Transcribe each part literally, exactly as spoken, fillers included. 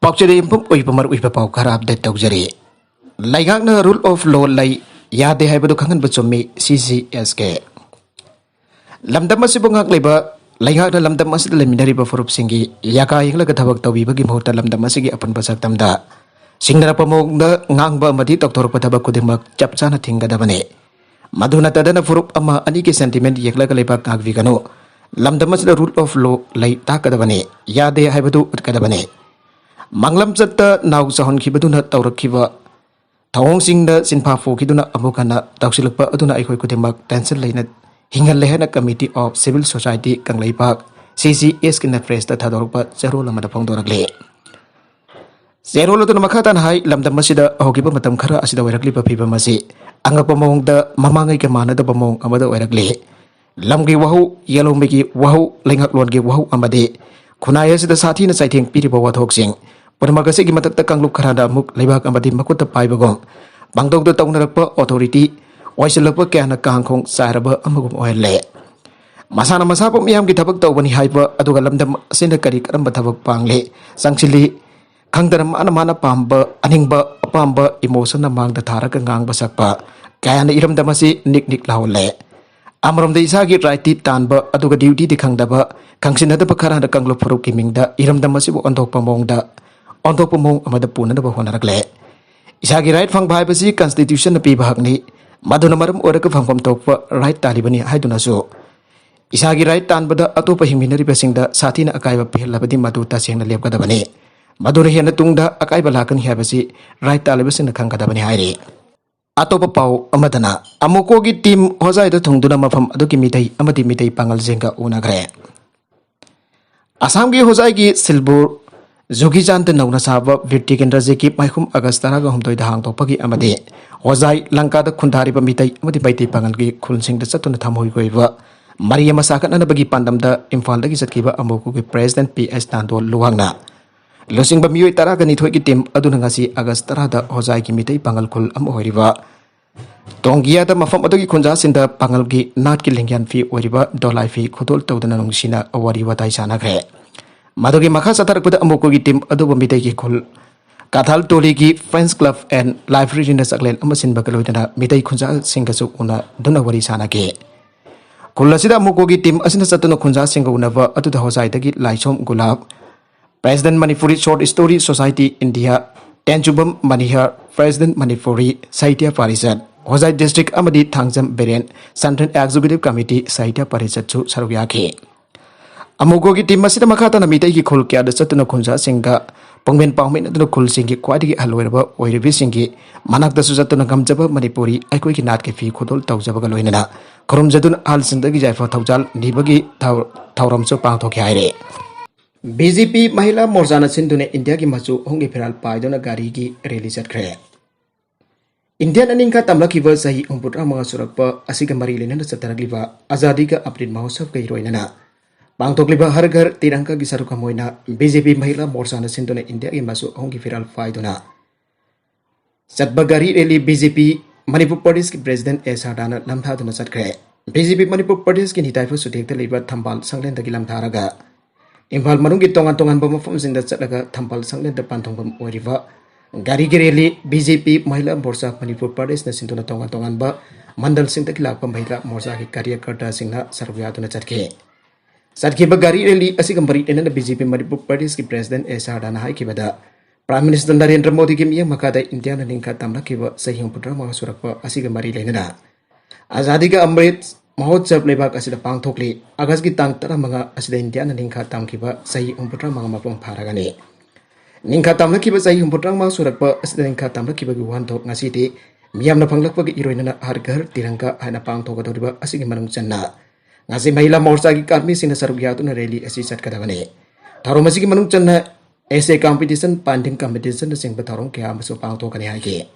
ꯄꯥꯎꯆꯦꯗ ꯌꯨꯝꯐꯝ ꯑꯣꯏꯕ ꯃꯔꯨꯑꯣꯏꯕ ꯄꯥꯎ ꯈꯔ ꯑꯞꯗꯦꯠ ꯇꯧꯖꯔꯤ꯫ ꯂꯩꯉꯥꯛꯅ ꯔꯨꯜ ꯑꯣꯐ ꯂꯣ ꯂꯩ, ꯌꯥꯗꯦ ꯍꯥꯏꯕꯗꯨ ꯈꯪꯍꯟꯕ ꯆꯨꯝꯃꯤ, ꯁꯤ ꯖꯤ ꯑꯦꯁ ꯀꯦ꯫ ꯂꯝꯗꯝ ꯑꯁꯤꯕꯨ ꯉꯥꯛꯂꯤꯕ ꯂꯩꯉꯥꯛꯅ ꯂꯝꯗꯝ ꯑꯁꯤꯗ ꯂꯩꯃꯤꯟꯅꯔꯤꯕ ꯐꯨꯔꯨꯞꯁꯤꯡꯒꯤ ꯌꯥꯀꯥ ꯌꯦꯡꯂꯒ ꯊꯕꯛ ꯇꯧꯕꯤꯕꯒꯤ ꯃꯍꯨꯠꯇ ꯂꯝꯗꯝ ꯑꯁꯤꯒꯤ ꯑꯄꯨꯟꯕ ꯁꯛꯇꯝꯗ ꯁꯤꯡꯅꯔꯛꯄ ꯃꯑꯣꯡꯗ ꯉꯥꯡꯕ ꯑꯃꯗꯤ ꯇꯧꯊꯣꯔꯛꯄ ꯊꯕꯛ ꯈꯨꯗꯤꯡꯃꯛ ꯆꯞ ꯆꯥꯅ ꯊꯤꯡꯒꯗꯕꯅꯤ꯫ ꯃꯗꯨ ꯅꯠꯇꯗꯅ ꯐꯨꯔꯨꯞ ꯑꯃ ꯑꯅꯤꯒꯤ ꯁꯦꯟꯇꯤꯃꯦꯟ ꯌꯦꯡꯂꯒ ꯂꯩꯕꯥꯛ ꯉꯥꯛꯄꯤꯒꯅꯨ꯫ ꯂꯝꯗꯝ ꯑꯁꯤꯗ ꯔꯨꯜ ꯑꯣꯐ ꯂꯣ ꯂꯩ ꯇꯥꯛꯀꯗꯕꯅꯤ, ꯌꯥꯗꯦ ꯍꯥꯏꯕꯗꯨ ꯎꯠꯀꯗꯕꯅꯤ꯫ ꯃꯥꯡꯂꯝꯆꯠꯇ ꯅꯥꯎ ꯆꯥꯎꯍꯟꯈꯤꯕꯗꯨꯅ ꯇꯧꯔꯛꯈꯤꯕ ꯊꯧꯑꯣꯡꯁꯤꯡꯗ ꯆꯤꯟꯐꯥ ꯄꯨꯈꯤꯗꯨꯅ ꯑꯃꯨꯛ ꯍꯟꯅ ꯇꯧꯁꯤꯜꯂꯛꯄ ꯑꯗꯨꯅ ꯑꯩꯈꯣꯏ ꯈꯨꯗꯤꯡꯃꯛ ꯇꯦꯟꯁꯟ ꯂꯩꯅ ꯍꯤꯡꯍꯜꯂꯦ ꯍꯥꯏꯅ Committee of Civil Society Kangleipak, C G ꯑꯦꯁ ꯀꯤꯅ ꯄ꯭ꯔꯦꯁꯇ ꯊꯥꯗꯣꯔꯛꯄ ꯆꯦꯔꯣꯜ ꯑꯃꯗ ꯐꯣꯡꯗꯣꯔꯛꯂꯤ꯫ ꯆꯦꯔꯣꯜ ꯑꯗꯨꯅ ꯃꯈꯥ ꯇꯥꯅ ꯍꯥꯏ, ꯂꯝꯗꯝ ꯑꯁꯤꯗ ꯍꯧꯈꯤꯕ ꯃꯇꯝ ꯈꯔ ꯑꯁꯤꯗ ꯑꯣꯏꯔꯛꯂꯤꯕ ꯐꯤꯕꯝ ꯑꯁꯤ ꯑꯉꯛꯄ ꯃꯑꯣꯡꯗ ꯃꯃꯥꯡꯉꯩꯒ ꯃꯥꯟꯅꯗꯕ ꯃꯑꯣꯡ ꯑꯃꯗ ꯑꯣꯏꯔꯛꯂꯤ꯫ ꯂꯝꯒꯤ ꯋꯥꯍꯧ, ꯌꯦꯜꯍꯧꯃꯤꯒꯤ ꯋꯥꯍꯧ, ꯂꯩꯉꯥꯛꯂꯣꯟꯒꯤ ꯋꯥꯍꯧ ꯑꯃꯗꯤ ꯈꯨꯟꯅꯥꯏ ꯑꯁꯤꯗ ꯁꯥꯊꯤꯅ ꯆꯩꯊꯦꯡ ꯄꯤꯔꯤꯕ ꯋꯥꯊꯣꯛꯁꯤꯡ ꯄꯨꯝꯅꯃꯛ ꯑꯁꯤꯒꯤ ꯃꯊꯛꯇ ꯀꯥꯡꯂꯨꯞ ꯈꯔꯅ ꯑꯃꯨꯛ ꯂꯩꯕꯥꯛ ꯑꯃꯗꯤ ꯃꯈꯨꯠꯇ ꯄꯥꯏꯕꯒꯨꯝ ꯄꯥꯡꯗꯧꯗ ꯇꯧꯅꯔꯛꯄ ꯑꯣꯊꯣꯔꯤꯇꯤ ꯑꯣꯏꯁꯤꯜꯂꯛꯄ ꯀꯌꯥꯅ ꯀꯥꯡꯈꯣꯡ ꯆꯥꯏꯔꯕ ꯑꯃꯒꯨꯝ ꯑꯣꯏꯍꯜꯂꯦ꯫ ꯃꯁꯥꯅ ꯃꯁꯥꯕꯨ ꯃꯤꯌꯥꯝꯒꯤ ꯊꯕꯛ ꯇꯧꯕꯅꯤ ꯍꯥꯏꯕ, ꯑꯗꯨꯒ ꯂꯝꯗꯝ ꯑꯁꯤꯅ ꯀꯔꯤ ꯀꯔꯝꯕ ꯊꯕꯛ ꯄꯥꯡꯂꯤ, ꯆꯪꯁꯤꯜꯂꯤ, ꯈꯪꯗꯅ ꯃꯥꯅ ꯃꯥꯅ ꯄꯥꯝꯕ, ꯑꯅꯤꯡꯕ, ꯑꯄꯥꯝꯕ emotionꯅ ꯃꯥꯡꯗ ꯊꯥꯔꯒ ꯉꯥꯡꯕ ꯁꯛꯄ ꯀꯌꯥꯅ ꯏꯔꯝꯗꯝ ꯑꯁꯤ ꯅꯤꯛ ꯅꯤꯛ ꯂꯥꯎꯍꯜꯂꯦ꯫ ꯑꯃꯔꯣꯝꯗ ꯏꯁꯥꯒꯤ rightꯇꯤ ꯇꯥꯟꯕ, ꯑꯗꯨꯒ dutyꯗꯤ ꯈꯪꯗꯕ, ꯈꯪꯁꯤꯟꯅꯗꯕ ꯈꯔꯅ ꯀꯥꯡꯂꯨꯞ ꯐꯨꯔꯨꯞꯀꯤ ꯃꯤꯡꯗ ꯏꯔꯝꯗꯝ ꯑꯁꯤꯕꯨ ꯑꯣꯟꯊꯣꯛꯄ ꯃꯑꯣꯡꯗ, ꯑꯣꯟꯊꯣꯛꯄ ꯃꯑꯣꯡ ꯑꯃꯗ ꯄꯨꯅꯅꯕ ꯍꯣꯠꯅꯔꯛꯂꯦ꯫ ꯏꯁꯥꯒꯤ right ꯐꯪꯕ ꯍꯥꯏꯕꯁꯤ Constitutionꯅ ꯄꯤꯕ ꯍꯛꯅꯤ, ꯃꯗꯨꯅ ꯃꯔꯝ ꯑꯣꯏꯔꯒ ꯐꯪꯐꯝ ꯊꯣꯛꯄ right ꯇꯥꯜꯂꯤꯕꯅꯤ ꯍꯥꯏꯗꯨꯅꯁꯨ ꯏꯁꯥꯒꯤ right ꯇꯥꯟꯕꯗ ꯑꯇꯣꯞꯄ ꯍꯤꯡꯃꯤꯟꯅꯔꯤꯕꯁꯤꯡꯗ ꯁꯥꯊꯤꯅ ꯑꯀꯥꯏꯕ ꯄꯤꯍꯜꯂꯕꯗꯤ ꯃꯗꯨ ꯇꯁꯦꯡꯅ ꯂꯦꯞꯀꯗꯕꯅꯤ꯫ ꯃꯗꯨꯅ ꯍꯦꯟꯅ ꯇꯨꯡꯗ ꯑꯀꯥꯏꯕ ꯂꯥꯛꯀꯅꯤ ꯍꯥꯏꯕꯁꯤ right ꯇꯥꯜꯂꯤꯕꯁꯤꯡꯅ ꯈꯪꯒꯗꯕꯅꯤ ꯍꯥꯏꯔꯤ꯫ ꯑꯇꯣꯞꯄ ꯄꯥꯎ ꯑꯃꯗꯅ, ꯑꯃꯣꯀꯣꯒꯤ team ꯍꯣꯖꯥꯏꯗ ꯊꯨꯡꯗꯨꯅ ꯃꯐꯝ ꯑꯗꯨꯒꯤ ꯃꯤꯇꯩ ꯑꯃꯗꯤ ꯃꯤꯇꯩ ꯄꯥꯉꯜꯁꯤꯡꯒ ꯎꯅꯈ꯭ꯔꯦ꯫ ꯑꯁꯥꯝꯒꯤ ꯍꯣꯖꯥꯏꯒꯤ ꯁꯤꯜꯕꯨꯔ ꯖꯨꯒꯤꯆꯥꯟꯗ ꯅꯧꯅ ꯁꯥꯕ ꯕꯤꯔ ꯇꯤꯀꯦꯟꯗ꯭ꯔꯖꯤꯠꯀꯤ ꯃꯥꯏꯈꯨꯝ ꯑꯥꯒꯁ ꯇꯔꯥꯒ ꯍꯨꯝꯗꯣꯏꯗ ꯍꯥꯡꯗꯣꯛꯄꯒꯤ ꯑꯃꯗꯤ ꯍꯣꯖꯥꯏ ꯂꯪꯀꯥꯗ ꯈꯨꯟꯗꯥꯔꯤꯕ ꯃꯤꯇꯩ ꯑꯃꯗꯤ ꯃꯩꯇꯩ ꯄꯥꯉꯜꯒꯤ ꯈꯨꯜꯁꯤꯡꯗ ꯆꯠꯇꯨꯅ ꯊꯃꯣꯏꯒꯤ ꯑꯣꯏꯕ ꯃꯔꯤ ꯑꯃ ꯁꯥꯒꯠꯅꯅꯕꯒꯤ ꯄꯥꯟꯗꯝꯗ ꯏꯝꯐꯥꯜꯗꯒꯤ ꯆꯠꯈꯤꯕ ꯑꯃꯣꯀꯣꯒꯤ president ꯄꯤ ꯑꯦꯁ ꯅꯥꯟꯗꯣ ꯂꯨꯋꯥꯡꯅ ꯂꯨꯆꯤꯡꯕ ꯃꯤꯑꯣꯏ ꯇꯔꯥꯒ ꯅꯤꯊꯣꯏꯒꯤ team ꯑꯗꯨꯅ ꯉꯁꯤ ꯑꯥꯒꯁ ꯇꯔꯥꯗ ꯍꯣꯖꯥꯏꯒꯤ ꯃꯤꯇꯩ ꯄꯥꯉꯜ ꯈꯨꯜ ꯑꯃ ꯑꯣꯏꯔꯤꯕ ꯇꯣꯡꯒꯤꯌꯥꯗ ꯃꯐꯝ ꯑꯗꯨꯒꯤ ꯈꯨꯟꯖꯥꯁꯤꯡꯗ ꯄꯥꯉꯜꯒꯤ ꯅꯥꯠꯀꯤ ꯂꯦꯡꯌꯥꯟ ꯐꯤ ꯑꯣꯏꯔꯤꯕ ꯗꯣꯂꯥꯏ ꯐꯤ ꯈꯨꯗꯣꯜ ꯇꯧꯗꯨꯅ ꯅꯨꯡꯁꯤꯅ ꯋꯥꯔꯤ ꯋꯥꯇꯥꯏ ꯁꯥꯟꯅꯈ꯭ꯔꯦ꯫ ꯃꯗꯨꯒꯤ ꯃꯈꯥ ꯆꯠꯊꯔꯛꯄꯗ ꯑꯃꯨꯛꯀꯣꯒꯤ ꯇꯤꯝ ꯑꯗꯨꯕꯨ ꯃꯤꯇꯩꯒꯤ ꯈꯨꯜ ꯀꯥꯊꯥꯜ ꯇꯣꯂꯤꯒꯤ ꯐ꯭ꯔꯦꯟꯁ ꯀ꯭ꯂꯕ ꯑꯦꯟ ꯂꯥꯏꯕ꯭ꯔꯦꯔꯤꯅ ꯆꯥꯛꯂꯦꯟ ꯑꯃ ꯁꯤꯟꯕꯒ ꯂꯣꯏꯅꯅ ꯃꯤꯇꯩ ꯈꯨꯟꯖꯥꯁꯤꯡꯒꯁꯨ ꯎꯅꯗꯨꯅ ꯋꯥꯔꯤ ꯁꯥꯟꯅꯈꯤ꯫ ꯈꯨꯜ ꯑꯁꯤꯗ ꯑꯃꯨꯛꯀꯣꯒꯤ ꯇꯤꯝ ꯑꯁꯤꯅ ꯆꯠꯇꯨꯅ ꯈꯨꯟꯖꯥꯁꯤꯡꯒ ꯎꯅꯕ ꯑꯗꯨꯗ ꯍꯣꯖꯥꯏꯗꯒꯤ Laisom Gulap, president Manipuri short story society India, Tenchubam Manihar, president Manipuri Sahitya Parishad, Hojai district ꯑꯃꯗꯤ Thangjam Biren, central executive committee Sahitya ꯄꯥꯔꯤꯁꯠꯁꯨ ꯁꯔꯨꯛ ꯌꯥꯈꯤ꯫ ꯑꯃꯨꯛꯀꯣꯒꯤ ꯇꯤꯝ ꯑꯁꯤꯗ ꯃꯈꯥ ꯇꯥꯅ ꯃꯤꯇꯩꯒꯤ ꯈꯨꯜ ꯀꯌꯥꯗ ꯆꯠꯇꯨꯅ ꯈꯨꯟꯖꯥꯁꯤꯡꯒ ꯄꯨꯡꯃꯦꯟ ꯄꯥꯎꯃꯤꯟꯅꯗꯨꯅ ꯈꯨꯜꯁꯤꯡꯒꯤ ꯈ꯭ꯋꯥꯏꯗꯒꯤ ꯑꯍꯜ ꯑꯣꯏꯔꯕ ꯑꯣꯏꯔꯤꯕꯁꯤꯡꯒꯤ ꯃꯅꯥꯛꯇꯁꯨ ꯆꯠꯇꯨꯅ ꯉꯝꯖꯕ ꯃꯅꯤꯄꯨꯔꯤ ꯑꯩꯈꯣꯏꯒꯤ ꯅꯥꯠꯀꯤ ꯐꯤ ꯈꯨꯗꯣꯜ ꯇꯧꯖꯕꯒ ꯂꯣꯏꯅꯅ ꯈꯨꯔꯨꯝꯖꯗꯨꯅ ꯑꯍꯜꯁꯤꯡꯗꯒꯤ ꯌꯥꯏꯐ ꯊꯧꯖꯥꯜ ꯅꯤꯕꯒꯤ ꯊꯧ-, ꯊꯧꯔꯝꯁꯨ ꯄꯥꯡꯊꯣꯛꯈꯤ ꯍꯥꯏꯔꯦ꯫ ꯕꯤ ꯖꯦ ꯄꯤ ꯃꯍꯤꯂꯥ ꯃꯣꯔꯆꯥꯅ ꯁꯤꯟꯗꯨꯅ ꯏꯟꯗꯤꯌꯥꯒꯤ ꯃꯆꯨ ꯑꯍꯨꯝꯒꯤ ꯐꯤꯔꯥꯜ ꯄꯥꯏꯗꯨꯅ ꯒꯥꯔꯤꯒꯤ ꯔꯦꯂꯤ ꯆꯠꯈ꯭ꯔꯦ꯫ ꯏꯟꯗꯤꯌꯥꯅ ꯅꯤꯡꯈꯥ ꯇꯝꯂꯛꯈꯤꯕ ꯆꯍꯤ ꯍꯨꯝꯐꯨꯇꯔꯥ ꯃꯉꯥ ꯁꯨꯔꯛꯄ ꯑꯁꯤꯒ ꯃꯔꯤ ꯂꯩꯅꯅ ꯆꯠꯊꯔꯛꯂꯤꯕ ꯑꯖꯥꯗꯤ ꯀ ꯑꯃ꯭ꯔꯤꯠ ꯃꯍꯣꯠꯁꯕꯒ ꯏꯔꯣꯏꯅꯅ ꯄꯥꯡꯊꯣꯛꯂꯤꯕ ꯍꯔ ꯘꯔ ꯇꯤꯔꯪꯒꯥꯒꯤ ꯁꯔꯨꯛ ꯑꯃ ꯑꯣꯏꯅ ꯕꯤ ꯖꯦ ꯄꯤ ꯃꯍꯤꯂꯥ ꯃꯣꯔꯆꯥꯅ ꯁꯤꯟꯗꯨꯅ ꯏꯟꯗꯤꯌꯥꯒꯤ ꯃꯆꯨ ꯑꯍꯨꯝꯒꯤ ꯐꯤꯔꯥꯜ ꯄꯥꯏꯗꯨꯅ ꯆꯠꯄ ꯒꯥꯔꯤ ꯔꯦꯂꯤ ꯕꯤ ꯖꯦ ꯄꯤ ꯃꯅꯤꯄꯨꯔ ꯄ꯭ꯔꯗꯦꯁꯀꯤ ꯄ꯭ꯔꯦꯁꯤꯗꯦꯟ ꯑꯦ ꯁꯥꯔꯗꯥꯅ ꯅꯝꯊꯥꯗꯨꯅ ꯆꯠꯈ꯭ꯔꯦ꯫ ꯕꯤ ꯖꯦ ꯄꯤ ꯃꯅꯤꯄꯨꯔ ꯄ꯭ꯔꯗꯦꯁꯀꯤ ꯅꯤꯇꯥꯏꯐ ꯁꯨꯇꯦꯛꯇ ꯂꯩꯕ ꯊꯝꯕꯥꯜ ꯁꯪꯂꯦꯟꯗꯒꯤ ꯂꯝꯊꯥꯔꯒ ꯏꯝꯐꯥꯜ ꯃꯅꯨꯡꯒꯤ ꯇꯣꯉꯥꯟ ꯇꯣꯉꯥꯟꯕ ꯃꯐꯝꯁꯤꯡꯗ ꯆꯠꯂꯒ ꯊꯝꯕꯥꯜ ꯁꯪꯂꯦꯟꯗ ꯄꯥꯟꯊꯨꯡꯐꯝ ꯑꯣꯏꯔꯤꯕ ꯒꯥꯔꯤꯒꯤ ꯔꯦꯂꯤ ꯕꯤ ꯖꯦ ꯄꯤ ꯃꯍꯤꯂꯥ ꯃꯣꯔꯆꯥ ꯃꯅꯤꯄꯨꯔ ꯄ꯭ꯔꯗꯦꯁꯅ ꯁꯤꯟꯗꯨꯅ ꯇꯣꯉꯥꯟ ꯇꯣꯉꯥꯟꯕ ꯃꯟꯗꯜꯁꯤꯡꯗꯒꯤ ꯂꯥꯛꯄ ꯃꯍꯤꯂꯥ ꯃꯣꯔꯆꯥꯒꯤ ꯀꯥꯔꯌꯀꯔꯇꯥꯁꯤꯡꯅ ꯁꯔꯨꯛ ꯌꯥꯗꯨꯅ ꯆꯠꯈꯤ꯫ ꯆꯠꯈꯤꯕ ꯒꯥꯔꯤ ꯔꯦꯂꯤ ꯑꯁꯤꯒ ꯃꯔꯤ ꯂꯩꯅꯅ ꯕꯤ ꯖꯦ ꯄꯤ ꯃꯅꯤꯄꯨꯔ ꯄ꯭ꯔꯗꯦꯁꯀꯤ ꯄ꯭ꯔꯦꯁꯤꯗꯦꯟ ꯑꯦ ꯁꯥꯔꯗꯥꯅ ꯍꯥꯏꯈꯤꯕꯗ, ꯄ꯭ꯔꯥꯏꯝ ꯃꯤꯅꯤꯁꯇꯔ ꯅꯔꯦꯟꯗ꯭ꯔ ꯃꯣꯗꯤꯒꯤ ꯃꯤꯠꯌꯦꯡ ꯃꯈꯥꯗ ꯏꯟꯗꯤꯌꯥꯅ ꯅꯤꯡꯈꯥ ꯇꯝꯂꯛꯈꯤꯕ ꯆꯍꯤ ꯍꯨꯝꯐꯨꯇꯔꯥ ꯃꯉꯥ ꯁꯨꯔꯛꯄ ꯑꯁꯤꯒ ꯃꯔꯤ ꯂꯩꯅꯅ ꯑꯖꯥꯗꯤ ꯀ ꯑꯃ꯭ꯔꯤꯠ ꯃꯍꯣꯠꯁꯕ ꯂꯩꯕꯥꯛ ꯑꯁꯤꯗ ꯄꯥꯡꯊꯣꯛꯂꯤ꯫ ꯑꯥꯒꯁꯀꯤ ꯇꯥꯡ ꯇꯔꯥꯃꯉꯥ ꯑꯁꯤꯗ ꯏꯟꯗꯤꯌꯥꯅ ꯅꯤꯡꯈꯥ ꯇꯝꯈꯤꯕ ꯆꯍꯤ ꯍꯨꯝꯐꯨꯇꯔꯥ ꯃꯉꯥ ꯃꯄꯨꯡ ꯐꯥꯔꯒꯅꯤ꯫ ꯅꯤꯡꯈꯥ ꯇꯝꯂꯛꯈꯤꯕ ꯆꯍꯤ ꯍꯨꯝꯐꯨꯇꯔꯥ ꯃꯉꯥ ꯁꯨꯔꯛꯄ ꯑꯁꯤꯗ ꯅꯤꯡꯈꯥ ꯇꯝꯂꯛꯈꯤꯕꯒꯤ ꯋꯥꯍꯟꯊꯣꯛ ꯉꯁꯤꯗꯤ ꯃꯤꯌꯥꯝꯅ ꯐꯪꯂꯛꯄꯒꯤ ꯏꯔꯣꯏꯅꯅ ꯍꯔ ꯘꯔ ꯇꯤꯔꯪꯒꯥ ꯍꯥꯏꯅ ꯄꯥꯡꯊꯣꯛꯀꯗꯧꯔꯤꯕ ꯑꯁꯤꯒꯤ ꯃꯅꯨꯡ ꯆꯟꯅ ꯉꯁꯤ ꯃꯍꯤꯂꯥ ꯃꯣꯔꯆꯥꯒꯤ ꯀꯥꯔꯃꯤꯁꯤꯡꯅ ꯁꯔꯨꯛ ꯌꯥꯗꯨꯅ ꯔꯦꯂꯤ ꯑꯁꯤ ꯆꯠꯀꯗꯕꯅꯤ꯫ ꯊꯧꯔꯝ ꯑꯁꯤꯒꯤ ꯃꯅꯨꯡ ꯆꯟꯅ essay competition, painting competition ꯅꯆꯤꯡꯕ ꯊꯧꯔꯝ ꯀꯌꯥ ꯑꯃꯁꯨ ꯄꯥꯡꯊꯣꯛꯀꯅꯤ ꯍꯥꯏꯈꯤ꯫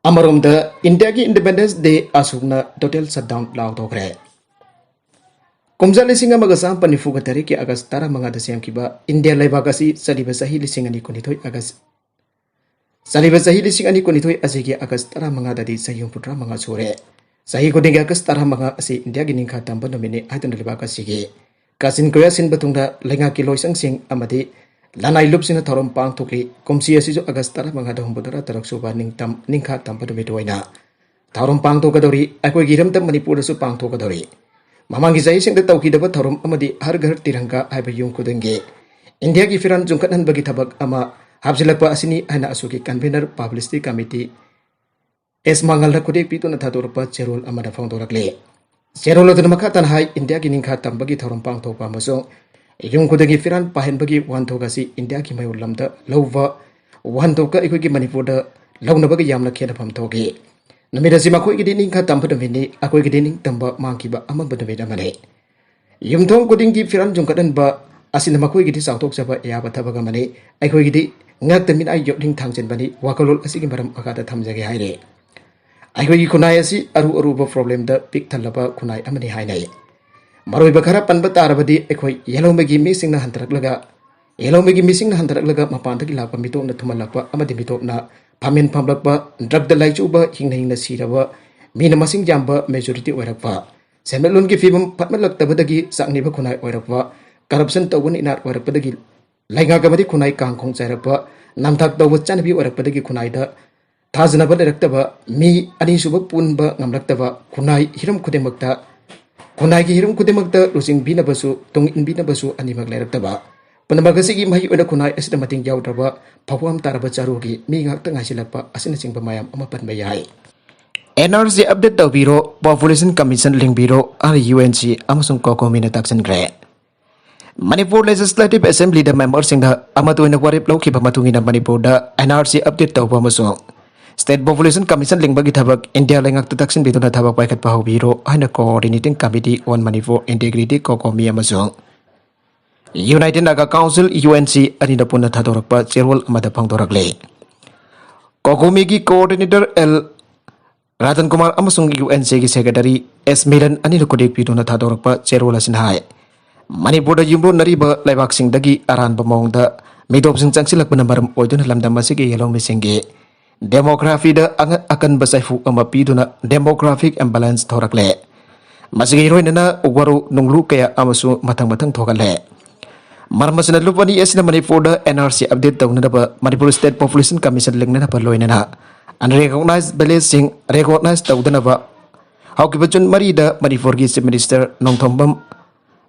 ꯑꯃꯔꯣꯝꯗ, ꯏꯟꯗꯤꯌꯥꯒꯤ ꯏꯟꯗꯤꯄꯦꯟꯗꯦꯟꯁ ꯗꯦ ꯑꯁꯨꯛꯅ ꯇꯣꯇꯦꯜ ꯁꯠꯗꯥꯎꯟ ꯂꯥꯎꯊꯣꯛꯈ꯭ꯔꯦ꯫ ꯀꯨꯝꯖꯥ ꯂꯤꯁꯤꯡ ꯑꯃꯒ ꯆꯥꯃꯥꯄꯟ ꯅꯤꯐꯨꯒ ꯇꯔꯦꯠꯀꯤ ꯑꯥꯒꯁ ꯇꯔꯥꯃꯉꯥꯗ ꯁꯦꯝꯈꯤꯕ ꯏꯟꯗꯤꯌꯥ ꯂꯩꯕꯥꯛ ꯑꯁꯤ ꯆꯠꯂꯤꯕ ꯆꯍꯤ ꯂꯤꯁꯤꯡ ꯑꯅꯤ ꯀꯨꯟꯅꯤꯊꯣꯏ ꯑꯥꯒꯁ, ꯆꯠꯂꯤꯕ ꯆꯍꯤ ꯂꯤꯁꯤꯡ ꯑꯅꯤ ꯀꯨꯟꯅꯤꯊꯣꯏ ꯑꯁꯤꯒꯤ ꯑꯥꯒꯁ ꯇꯔꯥꯃꯉꯥꯗꯗꯤ ꯆꯍꯤ ꯍꯨꯝꯐꯨꯇꯔꯥ ꯃꯉꯥ ꯁꯨꯔꯦ꯫ ꯆꯍꯤ ꯈꯨꯗꯤꯡꯒꯤ ꯑꯥꯒꯁ ꯇꯔꯥꯃꯉꯥ ꯑꯁꯤ ꯏꯟꯗꯤꯌꯥꯒꯤ ꯅꯤꯡꯈꯥ ꯇꯝꯕ ꯅꯨꯃꯤꯠꯅꯤ ꯍꯥꯏꯗꯨꯅ ꯂꯩꯕꯥꯛ ꯑꯁꯤꯒꯤ ꯀꯥꯆꯤꯟ ꯀꯣꯏꯌꯥ ꯁꯤꯟꯕ ꯊꯨꯡꯅ ꯂꯩꯉꯥꯛꯀꯤ ꯂꯣꯏꯁꯪꯁꯤꯡ ꯑꯃꯗꯤ ꯂꯅꯥꯏ ꯂꯨꯞꯁꯤꯡꯅ ꯊꯧꯔꯝ ꯄꯥꯡꯊꯣꯛꯂꯤ꯫ ꯀꯨꯝꯁꯤ ꯑꯁꯤꯁꯨ ꯑꯥꯒꯁ ꯇꯔꯥꯃꯉꯥꯗ ꯍꯨꯝꯐꯨꯇꯔꯥ ꯇꯔꯨꯛ ꯁꯨꯕ ꯅꯤꯡꯇꯝ ꯅꯤꯡꯈꯥ ꯇꯝꯕ ꯅꯨꯃꯤꯠ ꯑꯣꯏꯅ ꯊꯧꯔꯝ ꯄꯥꯡꯊꯣꯛꯀꯗꯧꯔꯤ꯫ ꯑꯩꯈꯣꯏꯒꯤ ꯏꯔꯝꯗꯝ ꯃꯅꯤꯄꯨꯔꯗꯁꯨ ꯄꯥꯡꯊꯣꯛꯀꯗꯧꯔꯤ꯫ ꯃꯃꯥꯡꯒꯤ ꯆꯍꯤꯁꯤꯡꯗ ꯇꯧꯈꯤꯗꯕ ꯊꯧꯔꯝ ꯑꯃꯗꯤ ꯍꯔ ꯘꯔ ꯇꯤꯔꯪꯒꯥ ꯍꯥꯏꯕ ꯌꯨꯝ ꯈꯨꯗꯤꯡꯒꯤ ꯏꯟꯗꯤꯌꯥꯒꯤ ꯐꯤꯔꯥꯟ ꯆꯨꯡꯈꯠꯍꯟꯕꯒꯤ ꯊꯕꯛ ꯑꯃ ꯍꯥꯞꯆꯤꯜꯂꯛꯄ ꯑꯁꯤꯅꯤ ꯍꯥꯏꯅ ꯑꯁꯨꯒꯤ convener publicity committee ꯑꯦꯁ ꯃꯥꯡꯒꯜꯗ ꯈꯨꯗꯦꯛ ꯄꯤꯗꯨꯅ ꯊꯥꯗꯣꯔꯛꯄ ꯆꯦꯔꯣꯜ ꯑꯃꯗ ꯐꯣꯡꯗꯣꯔꯛꯂꯤ꯫ ꯆꯦꯔꯣꯜ ꯑꯗꯨꯅ ꯃꯈꯥ ꯇꯥꯅ ꯍꯥꯏ, ꯏꯟꯗꯤꯌꯥꯒꯤ ꯅꯤꯡꯈꯥ ꯇꯝꯕꯒꯤ ꯊꯧꯔꯝ ꯄꯥꯡꯊꯣꯛꯄ ꯑꯃꯁꯨꯡ ꯌꯨꯝ ꯈꯨꯗꯤꯡꯒꯤ ꯐꯤꯔꯥꯟ ꯄꯥꯏꯍꯟꯕꯒꯤ ꯋꯥꯍꯟꯊꯣꯛ ꯑꯁꯤ ꯏꯟꯗꯤꯌꯥꯒꯤ ꯃꯌꯣꯜ ꯂꯝꯗ ꯂꯧꯕ ꯋꯥꯍꯟꯊꯣꯛꯀ ꯑꯩꯈꯣꯏꯒꯤ ꯃꯅꯤꯄꯨꯔꯗ ꯂꯧꯅꯕꯒ ꯌꯥꯝꯅ ꯈꯦꯠꯅꯐꯝ ꯊꯣꯛꯏ꯫ ꯅꯨꯃꯤꯠ ꯑꯁꯤ ꯃꯈꯣꯏꯒꯤꯗꯤ ꯅꯤꯡꯈꯥ ꯇꯝꯕ ꯅꯨꯃꯤꯠꯅꯤ, ꯑꯩꯈꯣꯏꯒꯤꯗꯤ ꯅꯤꯡꯇꯝꯕ ꯃꯥꯡꯈꯤꯕ ꯑꯃꯝꯕ ꯅꯨꯃꯤꯠ ꯑꯃꯅꯤ꯫ ꯌꯨꯝꯊꯣꯡ ꯈꯨꯗꯤꯡꯒꯤ ꯐꯤꯔꯥꯟ ꯆꯨꯡꯈꯠꯍꯟꯕ ꯑꯁꯤꯅ ꯃꯈꯣꯏꯒꯤꯗꯤ ꯆꯥꯎꯊꯣꯛꯆꯕ ꯌꯥꯕ ꯊꯕꯛ ꯑꯃꯅꯤ꯫ ꯑꯩꯈꯣꯏꯒꯤꯗꯤ ꯉꯛꯇ ꯃꯤꯅꯥꯏ ꯌꯣꯠꯂꯤꯡ ꯊꯥꯡꯖꯤꯟꯕꯅꯤ꯫ ꯋꯥꯈꯜꯂꯣꯟ ꯑꯁꯤꯒꯤ ꯃꯔꯝ ꯃꯈꯥꯗ ꯊꯝꯖꯒꯦ ꯍꯥꯏꯔꯤ꯫ ꯑꯩꯈꯣꯏꯒꯤ ꯈꯨꯟꯅꯥꯏ ꯑꯁꯤ ꯑꯔꯨ ꯑꯔꯨꯕ problemꯗ ꯄꯤꯛ ꯊꯜꯂꯕ ꯈꯨꯟꯅꯥꯏ ꯑꯃꯅꯤ ꯍꯥꯏꯅꯩ꯫ ꯃꯔꯨꯑꯣꯏꯕ ꯈꯔ ꯄꯟꯕ ꯇꯥꯔꯕꯗꯤ ꯑꯩꯈꯣꯏ ꯌꯦꯜꯍꯧꯃꯤꯒꯤ ꯃꯤꯁꯤꯡꯅ ꯍꯟꯊꯔꯛꯂꯒ, ꯌꯦꯜꯍꯧꯃꯤꯒꯤ ꯃꯤꯁꯤꯡꯅ ꯍꯟꯊꯔꯛꯂꯒ ꯃꯄꯥꯟꯗꯒꯤ ꯂꯥꯛꯄ ꯃꯤꯇꯣꯞꯅ ꯊꯨꯝꯍꯜꯂꯛꯄ ꯑꯃꯗꯤ ꯃꯤꯇꯣꯞꯅ ꯐꯥꯃꯦꯟ ꯐꯝꯂꯛꯄ, drugꯗ ꯂꯥꯏꯆꯨꯕ, ꯍꯤꯡꯅ ꯍꯤꯡꯅ ꯁꯤꯔꯕ ꯃꯤꯅ ꯃꯁꯤꯡ ꯌꯥꯝꯕ majority ꯑꯣꯏꯔꯛꯄ, ꯁꯦꯟꯃꯤꯠꯂꯣꯟꯒꯤ ꯐꯤꯕꯝ ꯐꯠꯃꯜꯂꯛꯇꯕꯗꯒꯤ ꯆꯥꯛꯅꯤꯕ ꯈꯨꯟꯅꯥꯏ ꯑꯣꯏꯔꯛꯄ, corruption ꯇꯧꯕꯅ ꯏꯅꯥꯠ ꯑꯣꯏꯔꯛꯄꯗꯒꯤ ꯂꯩꯉꯥꯛ ꯑꯃꯗꯤ ꯈꯨꯟꯅꯥꯏ ꯀꯥꯡꯈꯣꯡ ꯆꯥꯏꯔꯛꯄ, ꯅꯝꯊꯥꯛ ꯇꯧꯕ ꯆꯠꯅꯕꯤ ꯑꯣꯏꯔꯛꯄꯗꯒꯤ ꯈꯨꯟꯅꯥꯏꯗ ꯊꯥꯖꯅꯕ ꯂꯩꯔꯛꯇꯕ, ꯃꯤ ꯑꯅꯤꯁꯨꯕ ꯄꯨꯟꯕ ꯉꯝꯂꯛꯇꯕ, ꯈꯨꯟꯅꯥꯏ ꯍꯤꯔꯝ ꯈꯨꯗꯤꯡꯃꯛꯇ, ꯈꯨꯟꯅꯥꯏꯒꯤ ꯍꯤꯔꯝ ꯈꯨꯗꯤꯡꯃꯛꯇ ꯂꯨꯆꯤꯡꯕꯤꯅꯕꯁꯨ, ꯇꯨꯡ ꯏꯟꯕꯤꯅꯕꯁꯨ ꯑꯅꯤꯃꯛ ꯂꯩꯔꯛꯇꯕ, ꯄꯨꯝꯅꯃꯛ ꯑꯁꯤꯒꯤ ꯃꯍꯩ ꯑꯣꯏꯅ ꯈꯨꯟꯅꯥꯏ ꯑꯁꯤꯗ ꯃꯇꯤꯛ ꯌꯥꯎꯗ꯭ꯔꯕ ꯐꯥꯎꯐꯝ ꯇꯥꯔꯕ ꯆꯥꯔꯨꯒꯤ ꯃꯤ ꯉꯥꯛꯇ ꯉꯥꯏꯁꯤꯜꯂꯛꯄ ꯑꯁꯤꯅꯆꯤꯡꯕ ꯃꯌꯥꯝ ꯑꯃ ꯄꯟꯕ ꯌꯥꯏ꯫ NRC update ꯇꯧꯕꯤꯔꯣ, Population Commission ꯂꯤꯡꯕꯤꯔꯣ, ꯍꯥꯏꯅ UNC ꯑꯃꯁꯨꯡ COCOMIꯅ ꯇꯥꯛꯁꯤꯟꯈ꯭ꯔꯦ꯫ ꯃꯅꯤꯄꯨꯔ Legislative Assemblyꯗ memberꯁꯤꯡꯗ ꯑꯃꯠꯇ ꯑꯣꯏꯅ ꯋꯥꯔꯦꯞ ꯂꯧꯈꯤꯕ ꯃꯇꯨꯡ ꯏꯟꯅ ꯃꯅꯤꯄꯨꯔꯗ NRC update ꯇꯧꯕ ꯑꯃꯁꯨꯡ State Population Commission ꯂꯤꯡꯕꯒꯤ ꯊꯕꯛ ꯏꯟꯗꯤꯌꯥ ꯂꯩꯉꯥꯛꯇ ꯇꯛꯁꯤꯟꯕꯤꯗꯨꯅ ꯊꯕꯛ ꯄꯥꯏꯈꯠꯄ ꯍꯧꯕꯤꯔꯣ ꯍꯥꯏꯅ Coordinating Committee on Manipur Integrity, COCOMI ꯑꯃꯁꯨꯡ United Naga Council, UNC ꯑꯅꯤꯅ ꯄꯨꯟꯅ ꯊꯥꯗꯣꯔꯛꯄ ꯆꯦꯔꯣꯜ ꯑꯃꯗ ꯐꯣꯡꯗꯣꯔꯛꯂꯤ꯫ COCOMIꯒꯤ coordinator L ꯔꯇꯟ ꯀꯨꯃꯥꯔ ꯑꯃꯁꯨꯡ UNCꯒꯤ secretary S ꯃꯤꯂꯟ ꯑꯅꯤꯅ ꯈꯨꯗꯦꯛ ꯄꯤꯗꯨꯅ ꯊꯥꯗꯣꯔꯛꯄ ꯆꯦꯔꯣꯜ ꯑꯁꯤꯅ ꯍꯥꯏ, ꯃꯅꯤꯄꯨꯔꯗ ꯌꯨꯝꯂꯣꯟꯅꯔꯤꯕ ꯂꯩꯕꯥꯛꯁꯤꯡꯗꯒꯤ ꯑꯔꯥꯟꯕ ꯃꯑꯣꯡꯗ ꯃꯤꯇꯣꯞꯁꯤꯡ ꯆꯪꯁꯤꯜꯂꯛꯄꯅ ꯃꯔꯝ ꯑꯣꯏꯗꯨꯅ ꯂꯝꯗꯝ ꯑꯁꯤꯒꯤ ꯌꯦꯜꯍꯧꯃꯤꯁꯤꯡꯒꯤ demographyꯗ ꯑꯉ-, ꯑꯀꯟꯕ ꯆꯩꯐꯨ ꯑꯃ ꯄꯤꯗꯨꯅ demographic imbalance ꯊꯣꯔꯛꯂꯦ꯫ ꯃꯁꯤꯒ ꯏꯔꯣꯏꯅꯅ ꯋꯥꯔꯨ ꯅꯨꯡꯂꯨ ꯀꯌꯥ ꯑꯃꯁꯨ ꯃꯊꯪ ꯃꯊꯪ ꯊꯣꯛꯍꯜꯂꯦ꯫ ꯃꯔꯝ ꯑꯁꯤꯅ ꯂꯨꯞ ꯑꯅꯤ ꯑꯁꯤꯅ ꯃꯅꯤꯄꯨꯔꯗ N R C update ꯇꯧꯅꯅꯕ ꯃꯅꯤꯄꯨꯔ State Population Commission ꯂꯤꯡꯅꯅꯕ ꯂꯣꯏꯅꯅ unrecognized villageꯁꯤꯡ recognize ꯇꯧꯗꯅꯕ ꯍꯧꯈꯤꯕ ꯖꯨꯟ ꯃꯔꯤꯗ ꯃꯅꯤꯄꯨꯔꯒꯤ Chief Minister ꯅꯣꯡꯊꯣꯝꯕꯝ